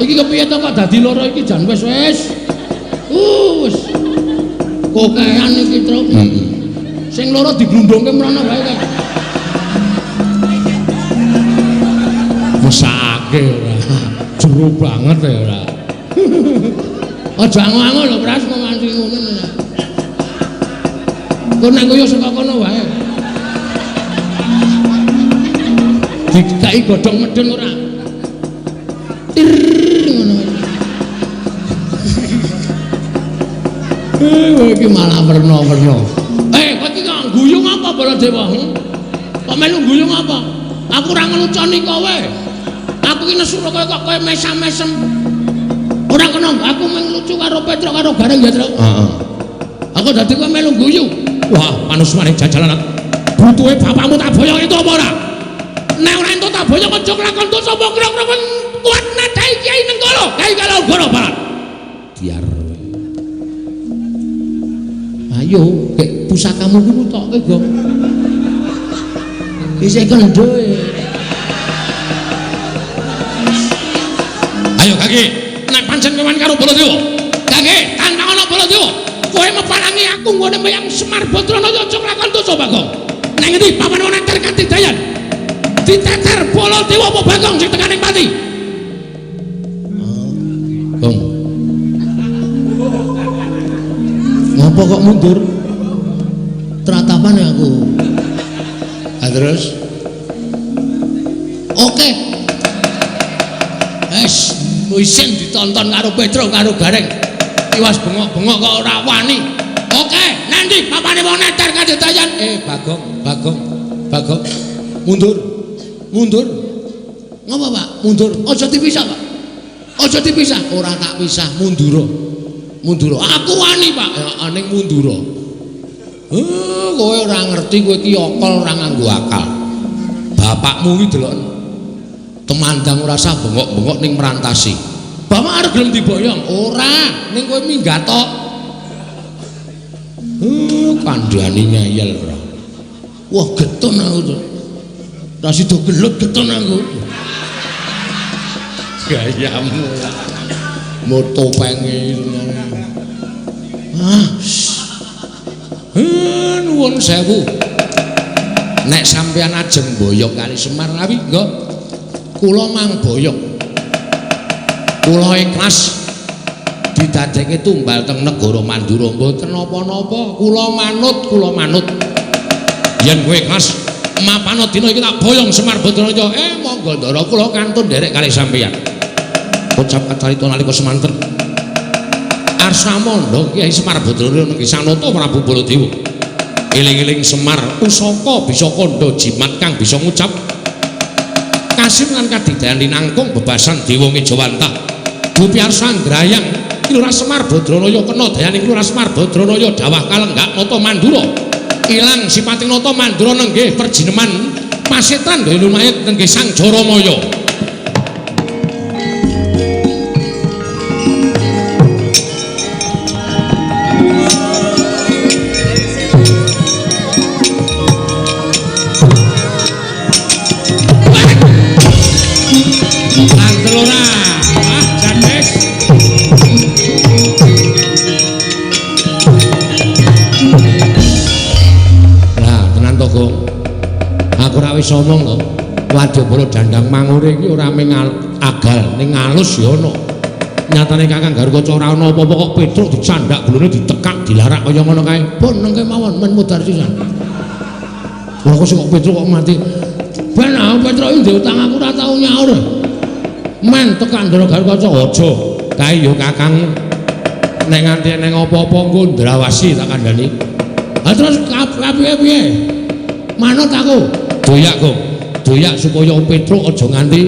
Iki kepiye to kok dadi loro iki jan wis wis. Wis. Kokean iki, Truk. Heeh. Sing loro diglundhungke mrono wae kok. Mesake ora. Jero banget ya ora. Aja ango-ango lho, Pras, kok nganti ngono. Kok nek koyo saka kono wae. Dikai godhong medhun ora. Tir ngono. Kowe iki malah werna-werna. Kowe iki kok guyung apa Baladewa? Kok melu guyung apa? Aku ora ngeluconi kowe. Aku iki nesu kowe kok kowe mesam-mesem. Ora kena, aku mung lucu karo Petruk karo Gareng ya, Truk. Heeh. Aku dadi kowe melu guyu. Wah, panusmane jajalan. Butuhe bapakmu tak boyong itu apa ora? Nek ora entuk tak boyong aja kelakon dosa apa kira-kira kuat nadai Kyai Nenggala, Kyai Kalogoro Barat. Biar. Ayo, kek pusakamu kuwi tokke, Gong. Isih kendho. Ayo, Kaki. Nek pancen kowe karo Baladewa. Kaki, tantang ana Baladewa. Kowe meparangi aku nggone meyang Semar Badranaya aja nglakon dosa, Bagong. Nang ngendi papan ana Kadidayan? Diteter Baladewa apa Bagong sing tekaning pati? Gong. Ngapa kok mundur? Teratapan ya aku. Ah terus? Oke. Wes, isin ditonton karo Petruk karo Gareng. Tiwas bengok-bengok kok ora wani. Oke, nanti papane wong neter Kadidayan. Bagong, Bagong, Bagong. Mundur. Mundur. Ngapa, Pak? Mundur. Aja dipisah, Pak. Aja dipisah. Ora tak pisah, mundura. Mundura. Aku wani, Pak. Ya ning mundura. Kowe ora ngerti kowe iki akal ora nganggo akal. Bapakmu iki deloken. Temandang ora sah bengok-bengok ning merantasi. Bapak arep gelem diboyong? Ora, ning kowe minggat tok. Kandhane ngeyel ora. Wah, getun aku to. Ra sida gelut getun aku. Gayamu ora. Motopenge. Ah. Nuwun sewu. Nek sampeyan ajeng boyong kali Semar awi nggih. Kula mang boyong. Kula ikhlas didadekke tumbal teng negara Mandura mboten napa-napa. Kula manut, kula manut. Yen kowe ikhlas mapana dina iki tak boyong Semar Badranaya. Monggo ndara kula kantun nderek kali sampeyan. Ucap kacarita nalika semanten. Arsamandha Kyai Semar Badranaya nggih sanata Prabu Baladewa. Eling-eling Semar pusaka bisa kandha jimat kang bisa ngucap kasim lan kadidayan linangkung bebasan dewa ngejawantah. Gupi Arsa ngrayang Lurah Semar Badranaya kena dayaning Lurah Semar Badranaya dawah kalenggak nata Mandura. Ilang sipating nata Mandura nenggih perjineman pasetan daya lumayit nenggih Sang Jaramaya. Wis omong to, wadyabala dandang mangure iki ora mung agal ning alus ya ana. Nyatane Kakang Garukaca ora ana apa-apa kok Petruk dicandak gulune ditekak dilarak kaya ngono kae. Pun nengke mawon men mudhar sisan. Lha kok sing kok Petruk kok mati. Ben aku Petruk iki ndek utang aku ora tau nyaur. Men tekan Ndara Garukaca aja. Kae ya Kakang nek nganti neng apa-apa engko ndrawasi tak kandhani. Ha terus piye-piye? Manut aku. Doyak kok, doyak supaya Petruk aja nganti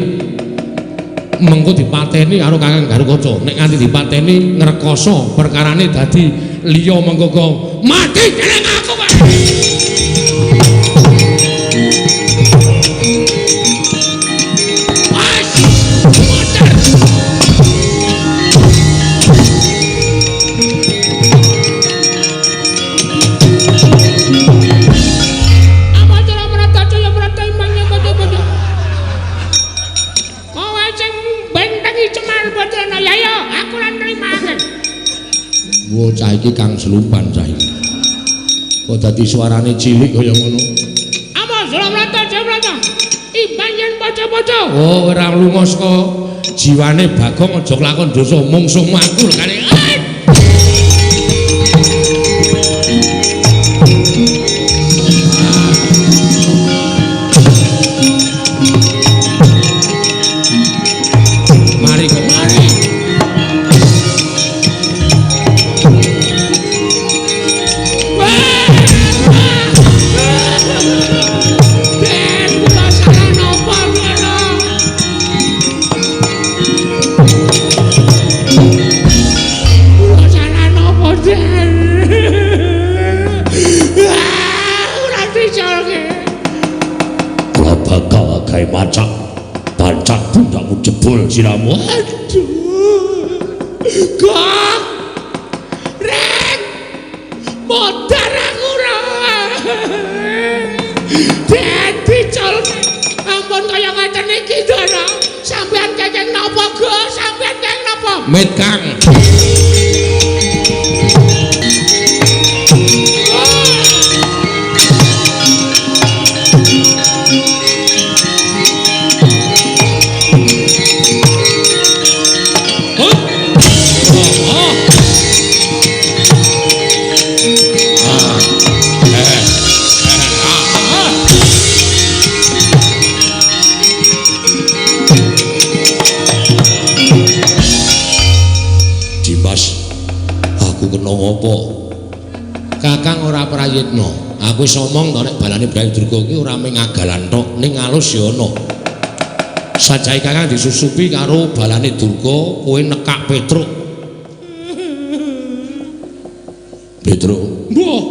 mengko dipateni karo Kakang Garukaca. Nek nganti dipateni ngrekoso perkarane dadi liya mengko kok mati dening aku Pak. Slupan cah iki. Kok dadi suarane cilik kaya ngono. Ama Slamrata Jamrata. Imbang yen paca-paca. Oh, ora lunga saka jiwane Bagong aja lakon dosa mungsuhmu aku lho kare. Mari kemari. Den kula salah napa ngono? Kula salah napa Den? Ora dicolke. Ora bakal gawe macak. Pancak pundakmu jebol siramu. Aduh. Gok. Reng. Modar aku ora. Den dicolke. Ampun kaya ngaten iki, Ndara. Sampeyan kenging napa, Go? Sampeyan kenging napa? Mit Kang. Hup. Oh. Ah. Eh. Ah. Ah. Dimas, aku kena ngopo? Kakang ora prayitna. Aku wis omong to nek balane Brayu Durga iki ora mung agalan tok, ning alus ya ana. Sajahe Kakang disusupi karo balane Durga, kowe nekak Petruk. Petruk, Mbah,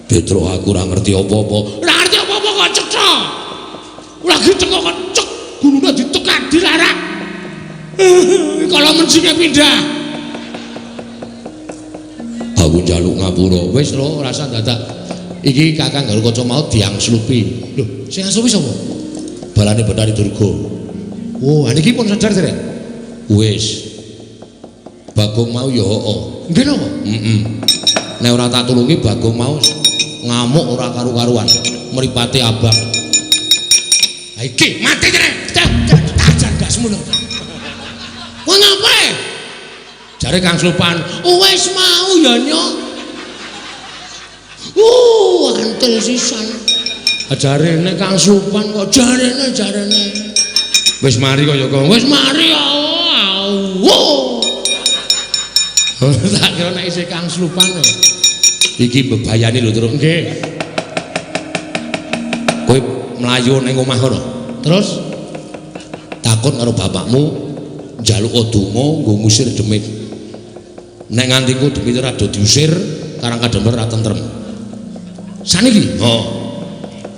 Petruk aku ora ngerti apa-apa. Ora ngerti apa-apa kok cetha. Lagi cekok kok cek, gulune ditekan dilarak. Kalau mencine pindah. Aku njaluk ngapura. Wis lho, ora usah dadak. Iki Kakang Garukaca mau diangslupi. Lho, sing angslupi sapa? Balane Bathari Durga. Oh, niki pun sadar derek. Wis. Bagong mau ya heeh. Nggih napa? Heeh. Nek ora tak tulungi Bagong mau ngamuk ora karu-karuan, mripate abang. Ha iki mati derek. Tajar gak semono. Kowe ngapa? Jare Kang Slupan, Wis mau ya nyok. Antel sisan. Jarene Kang Slupan kok Jarene jarene. wis mari kaya kok. Wis mari ya. Wo. Tak kira nek isih Kang Slupan. Iki mbebayani lho, Truk. Nggih. Kowe mlayu ning omah kono. Terus Takon karo bapakmu njaluk donga nggo ngusir demit. Nek nganti ku demit ora do diusir, Karang Kademper ora tentrem. Saniki. Oh.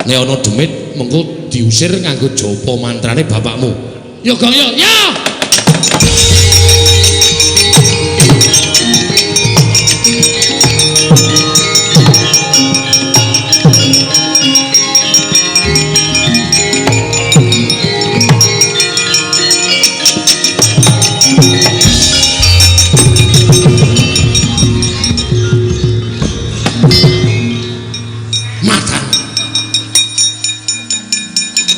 Nek ana demit mengko diusir nganggo japa mantrane bapakmu. Ya Gong ya. Ya. Matan.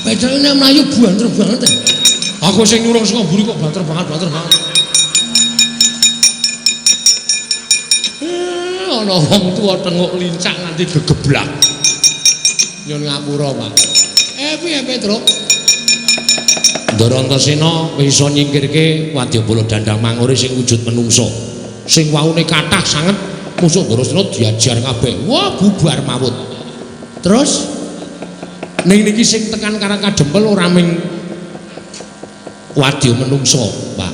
Bedane mlayu banter banget. Aku sing nyurung saka mburi kok banter banget, banter banget. Ana wong tuwa tenguk lincak nganti gegeblak. Nyun ngapura, Pak. Piye Petruk? Ndara Antasena wis iso nyingkirke wadyabala Dandang Mangure sing wujud menungsa. Sing waune kathah sanget musuh Ndarasena diajar kabeh. Wah, bubar mawut. Terus ning niki sing tekan Karang Kadempel ora ming wadya menungsa, Pak.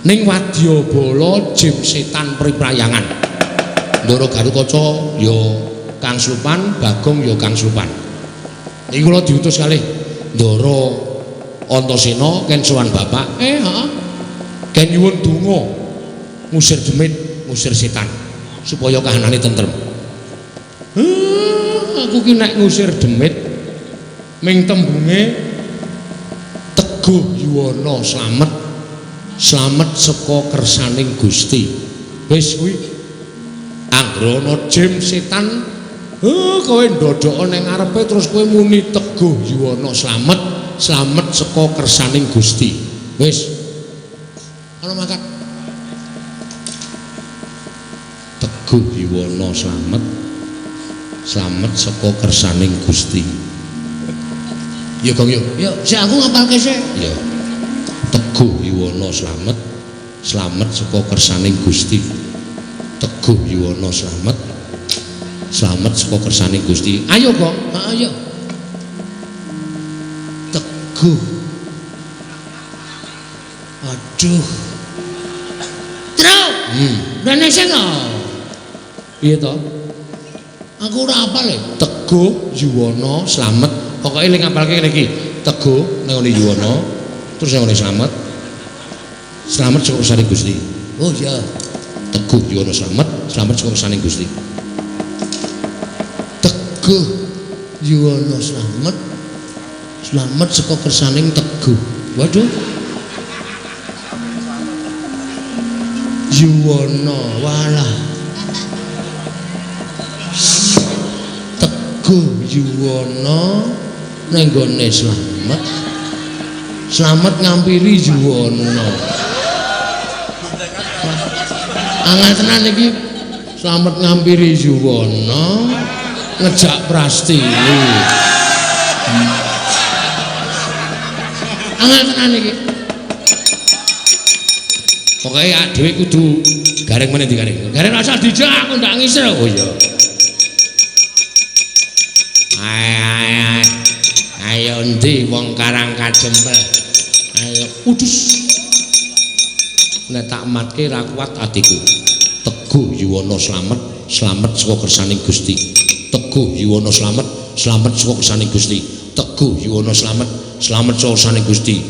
Ning wadyabala jim setan priprayangan. Ndara Garukaca ya Kang Slupan, Bagong ya Kang Slupan. Niki kula diutus kalih Ndara Antasena ken sowan bapak. Heeh. Ken nyuwun donga ngusir demit, ngusir setan supaya kahanane tentrem. Aku ki nek ngusir demit ming tembunge teguh yuwana slamet, slamet saka kersaning Gusti. Wis kuwi anggere ana jim setan, kowe ndodhok ning ngarepe terus kowe muni Teguh Yuwana slamet, slamet saka kersaning Gusti. Wis. Ana mangkat. Teguh Yuwana slamet, slamet saka kersaning Gusti. Ya Gong yo. Yo, sik aku ngapalke sik. Ya. Teguh Yuwana slamet, slamet saka kersaning Gusti. Teguh Yuwana slamet, slamet saka kersaning Gusti. Ayo Gong, ayo. Teguh. Aduh. Truk. Rene sing to. Piye to? Aku ora apal e. Teguh Yuwana slamet. Pokoke ling ngapalke ngene iki. Teguh nang ngene Yuwana, terus nang ngene slamet. Slamet saka kersaning Gusti. Oh iya. Teguh Yuwana slamet, slamet saka kersaning Gusti. Teguh Yuwana slamet, slamet saka kersaning Teguh. Waduh. Yuwana walah. Teguh Yuwana nang nggone slamet, slamet ngampiri Yuwana. Angel tenan iki. Slamet ngampiri Yuwana ngejak Prastiwi. Angel tenan iki. Pokoke dhewe kudu gareng meneh digareng. Gareng rasa dijak aku ndak ngisir. Oh iya. Ayo endi wong Karang Kajempel. Ayo udus. Nek tak matke ra kuat atiku. Teguh Yuwana slamet, slamet saka kersaning Gusti. Teguh Yuwana slamet, slamet saka kersaning Gusti. Teguh Yuwana slamet, slamet saka kersaning Gusti.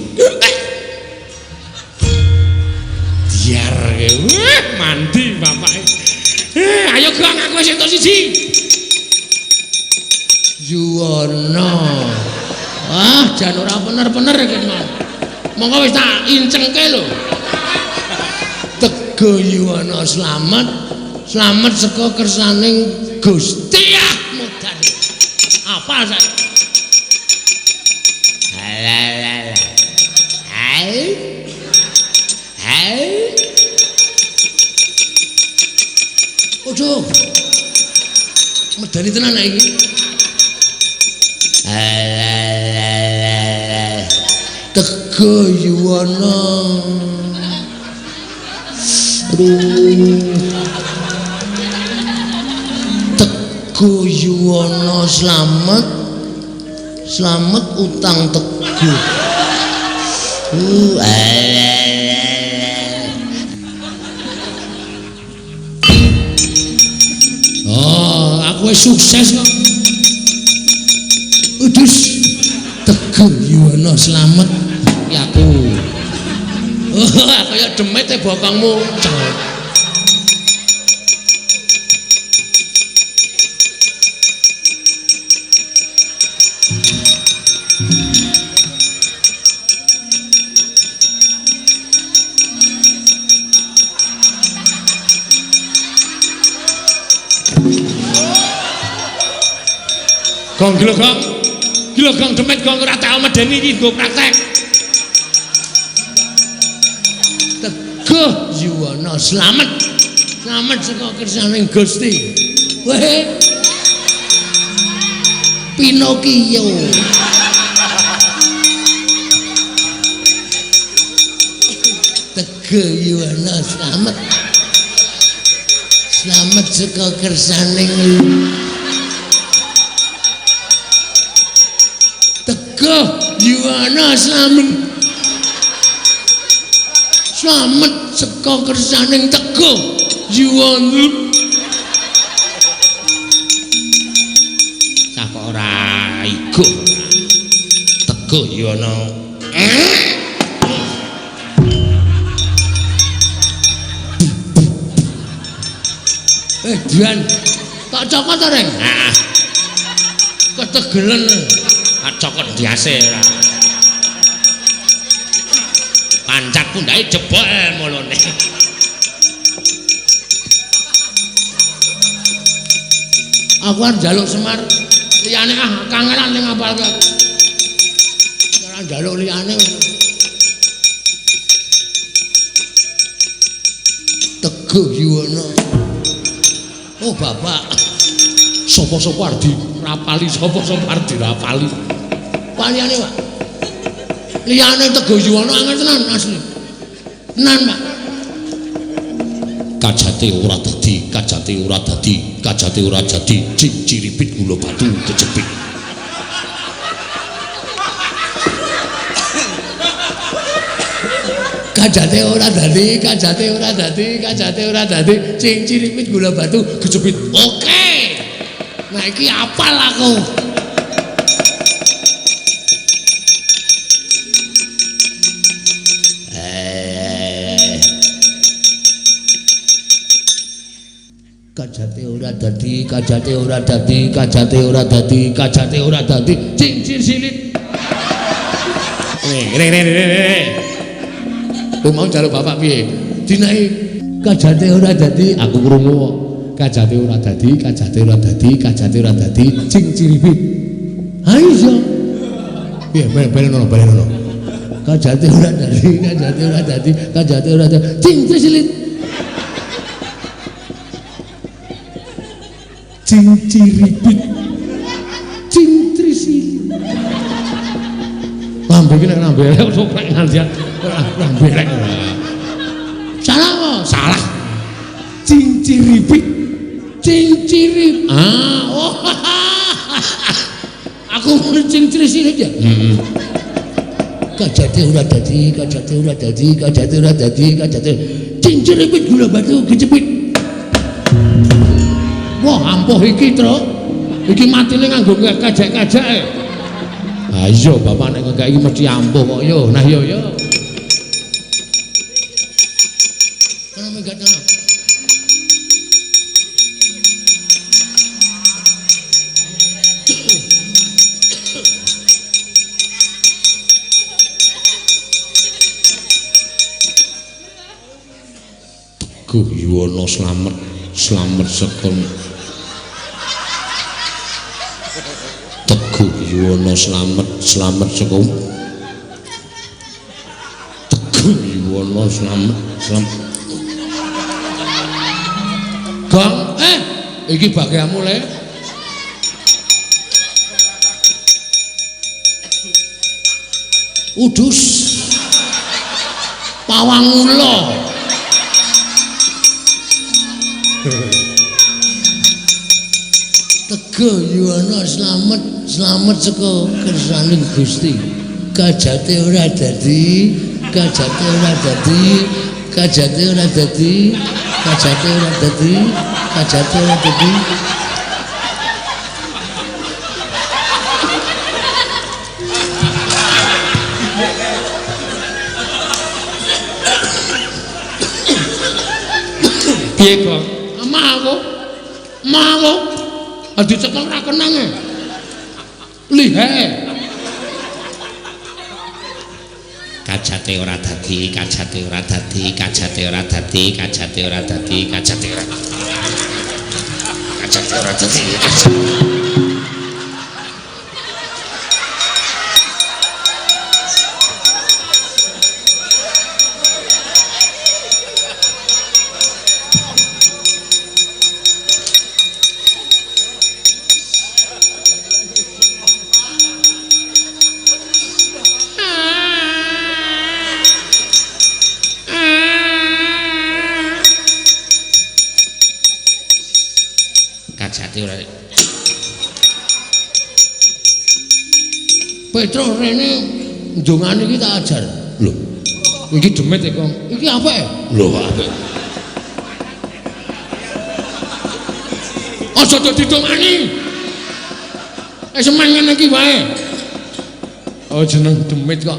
Diar mandi bapake. Ayo Gong, aku wis entuk siji. Yuwana. Wah, jan ora bener-bener iki, Mas. Monggo wis tak incengke lho. Teguh Yuwana slamet, slamet saka kersaning Gusti. Ah, mudan. Apa saiki? Alah. Hai. Hai. Waduh. Medeni tenan nek iki. Teguh Yuwana. Aduh. Teguh Yuwana slamet, slamet utang Teguh. Oh, aku wis sukses kok. Udus. Teguh Yuwana slamet ya aku. Oh, kaya demit e bokongmu. Gong gila gong. Gila gong demit gong ora tau medeni iki nggo praktek. Teguh Yuwana slamet, slamet saka kersaning Gusti. Weh. Pinocchio. Teguh Yuwana slamet, slamet saka kersaning Teguh Yuwana slamet, slamet saka kersaning Teguh Yuwana. Cah kok ora iguh. Teguh Yuwana. Dian, tak cokot to, Reng? Heeh. Ketegelen. Tak cokot ndiase ora. Pancat pundhake jebol mulune. Aku arep njaluk Semar liyane ah kangelan ning ngapalke aku. Ora njaluk liyane. Teguh Yuwana. Oh bapak. Sapa-sapa arep dirapali, sapa-sapa arep dirapali. Paliyane, Pak. Liyane Teguh Yuwana angel tenan asli. Tenan, Pak. Kajate ora dadi, kajate ora dadi, kajate ora dadi, cing ciripit gula batu kecepit. Kajate ora dadi, kajate ora dadi, kajate ora dadi, cing ciripit gula batu kecepit. Oke. Nah iki apal aku. Kajate ora dadi, kajate ora dadi, kajate ora dadi, kajate ora dadi, cincin silit. Rene rene rene. Kowe mau njaluk bapak piye? Dinaiki kajate ora dadi, aku krungu kok. Kajate ora dadi, kajate ora dadi, kajate ora dadi, cinciripit. Ha iya. Piye balen ono, balen ono. Kajate ora dadi, kajate ora dadi, kajate ora dadi, cincin silit. Cinciripit cintrisili lambe iki nek lambe elek soprek nganti lambe elek salah kok salah cinciripit cincirip ah oh aku muni cincrisili ya heeh kajate ora dadi kajate ora dadi kajate ora dadi kajate cinciripit gula batu kecepit. Wah, ampuh iki, Truk. Iki matine nganggo kajak-kajake. Ha iya, bapak nek ngekek iki mesti ampuh kok yo. Nah yo yo. Kono minggat kono. Teguh Yuwana slamet, slamet sekon. Teguh Yuwana slamet, slamet saka Teguh Yuwana slamet, slamet. Gong, iki bagianmu le. Udus. Pawang ula. Teguh Yuwana slamet, slamet saka kersaning Gusti. Kajate ora dadi, kajate ora dadi, kajate ora dadi, kajate ora dadi, kajate ora dadi. Piye kok? Amah aku. Amah aku. Dicekel ra kenang e. Lihe. Kajate ora dadi, kajate ora dadi, kajate ora dadi, kajate ora dadi, kajate ora. Kajate ora dadi. Petro rene ndongane iki tak ajar. Lho. Iki demit e, Kong. Iki apik? Lho, apik. Aja dadi dongani. Wis ngene iki wae. Oh, jeneng demit kok.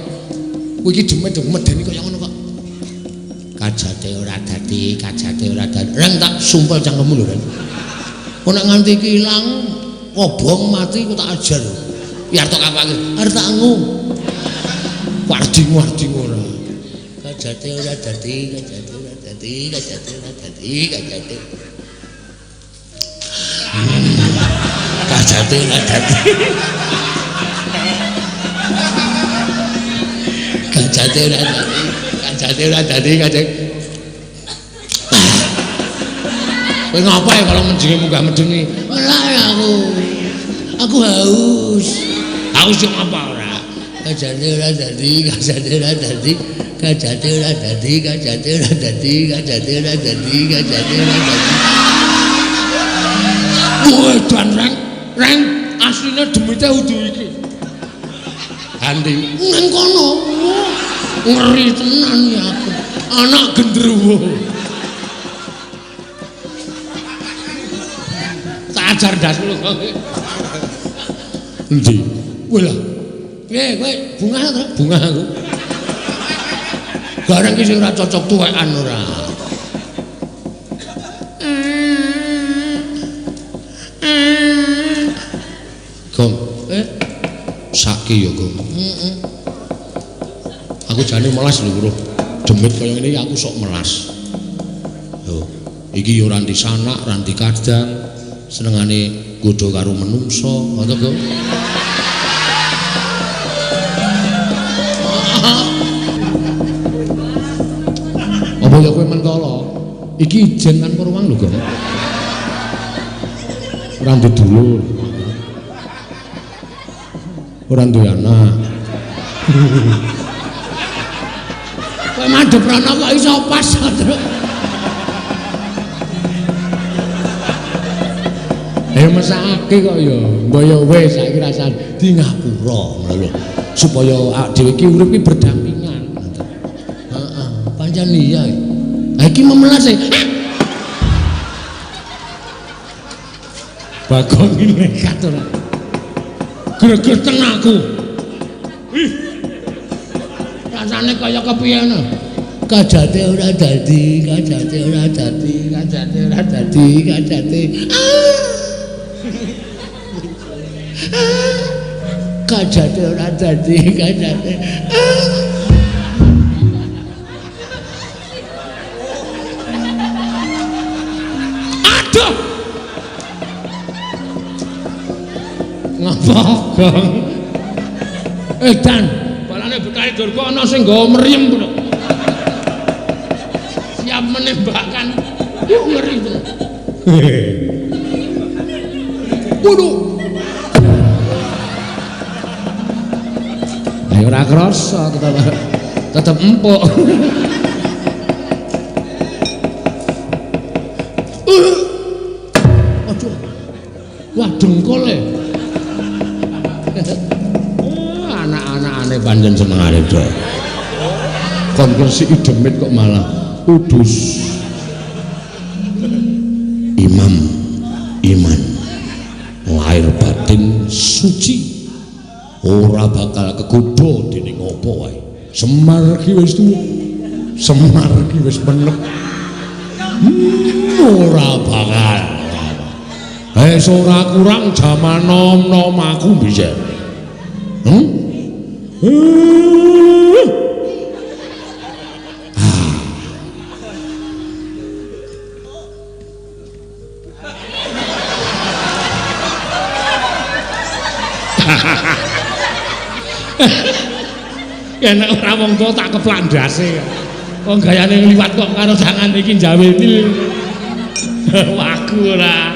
Kuwi iki demit medeni kaya ngono kok. Kajate ora dadi, kajate ora dadi. Reng tak sumpel cangkemmu lho, Ren. Kok nek nganti iki ilang, kobong mati ku tak ajar. Biar tok apake? Arep tak ngu. Warding-warding ora. Kajate ora dadi, kajate ora dadi, kajate ora dadi, kajate. Kajate ora dadi. Kajate ora dadi. Kajate ora dadi kajate. Kowe ngapa ya kalau menjinge munggah medeni? Ora aku. Aku haus. Haus yo ngapa ora? Kajate ora dadi, kajate ora dadi, kajate ora dadi, kajate ora dadi, kajate ora dadi, kajate ora dadi. Wah, dan reng, reng asline demite udu iki. Ganti nang kono. Ngeri tenan ya aku. Anak gendruwo. Tak ajar ndasmu lho. Endi? Kowe lah. Piye kowe bungah to? Bungah aku. Bareng iki sing ora cocok tuwekan ora. Gong, saki ya, Gong. Heeh. Aku jane melas lho, Bro. Demit kaya ngene iki aku sok melas. Yo, iki ya ora ndi sanak, ora ndi kadang, senengane nggodha karo menungsa, ngono Gong. Apa ya kowe mentala? Iki ijen tanpa ruang lho, Gong. Ora ndi dulur. Ora duwe anak. Kowe madhep rono kok iso pas, Truk. Mesake kok ya. Mbok ya wis saiki rasane di ngapura ngono lho. Supaya awak dhewe iki urip iki berdampingan. Heeh, pancen iya. Ha iki memelas e. Bagong iki nekat ora. Gregeten aku. Ih. Rasane kaya kepiye ngono? Kajate ora dadi, kajate ora dadi, kajate ora dadi, kajate. Kajate ora dadi, kajate. Aduh. Ngapa, Gong? Dan balane Betari Durga ana sing nggawa mriyem lho. Siap menembakkan. Yo ngeri tenan. Waduh. Ayo ora krasa tetep empuk. Aduh. Wah, dengkul e. Anak-anakane pancen senengane do. Kon ngresiki demit kok malah udus. Imam iman lahir batin suci ora bakal kegodha dening apa wae. Semar ki wis tuwa, Semar ki wis menep. Ora bakal. Wis ora kurang jaman nom-nom aku biyen. Nek ora wong tuwa tak keplak ndase. Wong gayane ngliwat kok karo tangan iki njawil. Waku ora.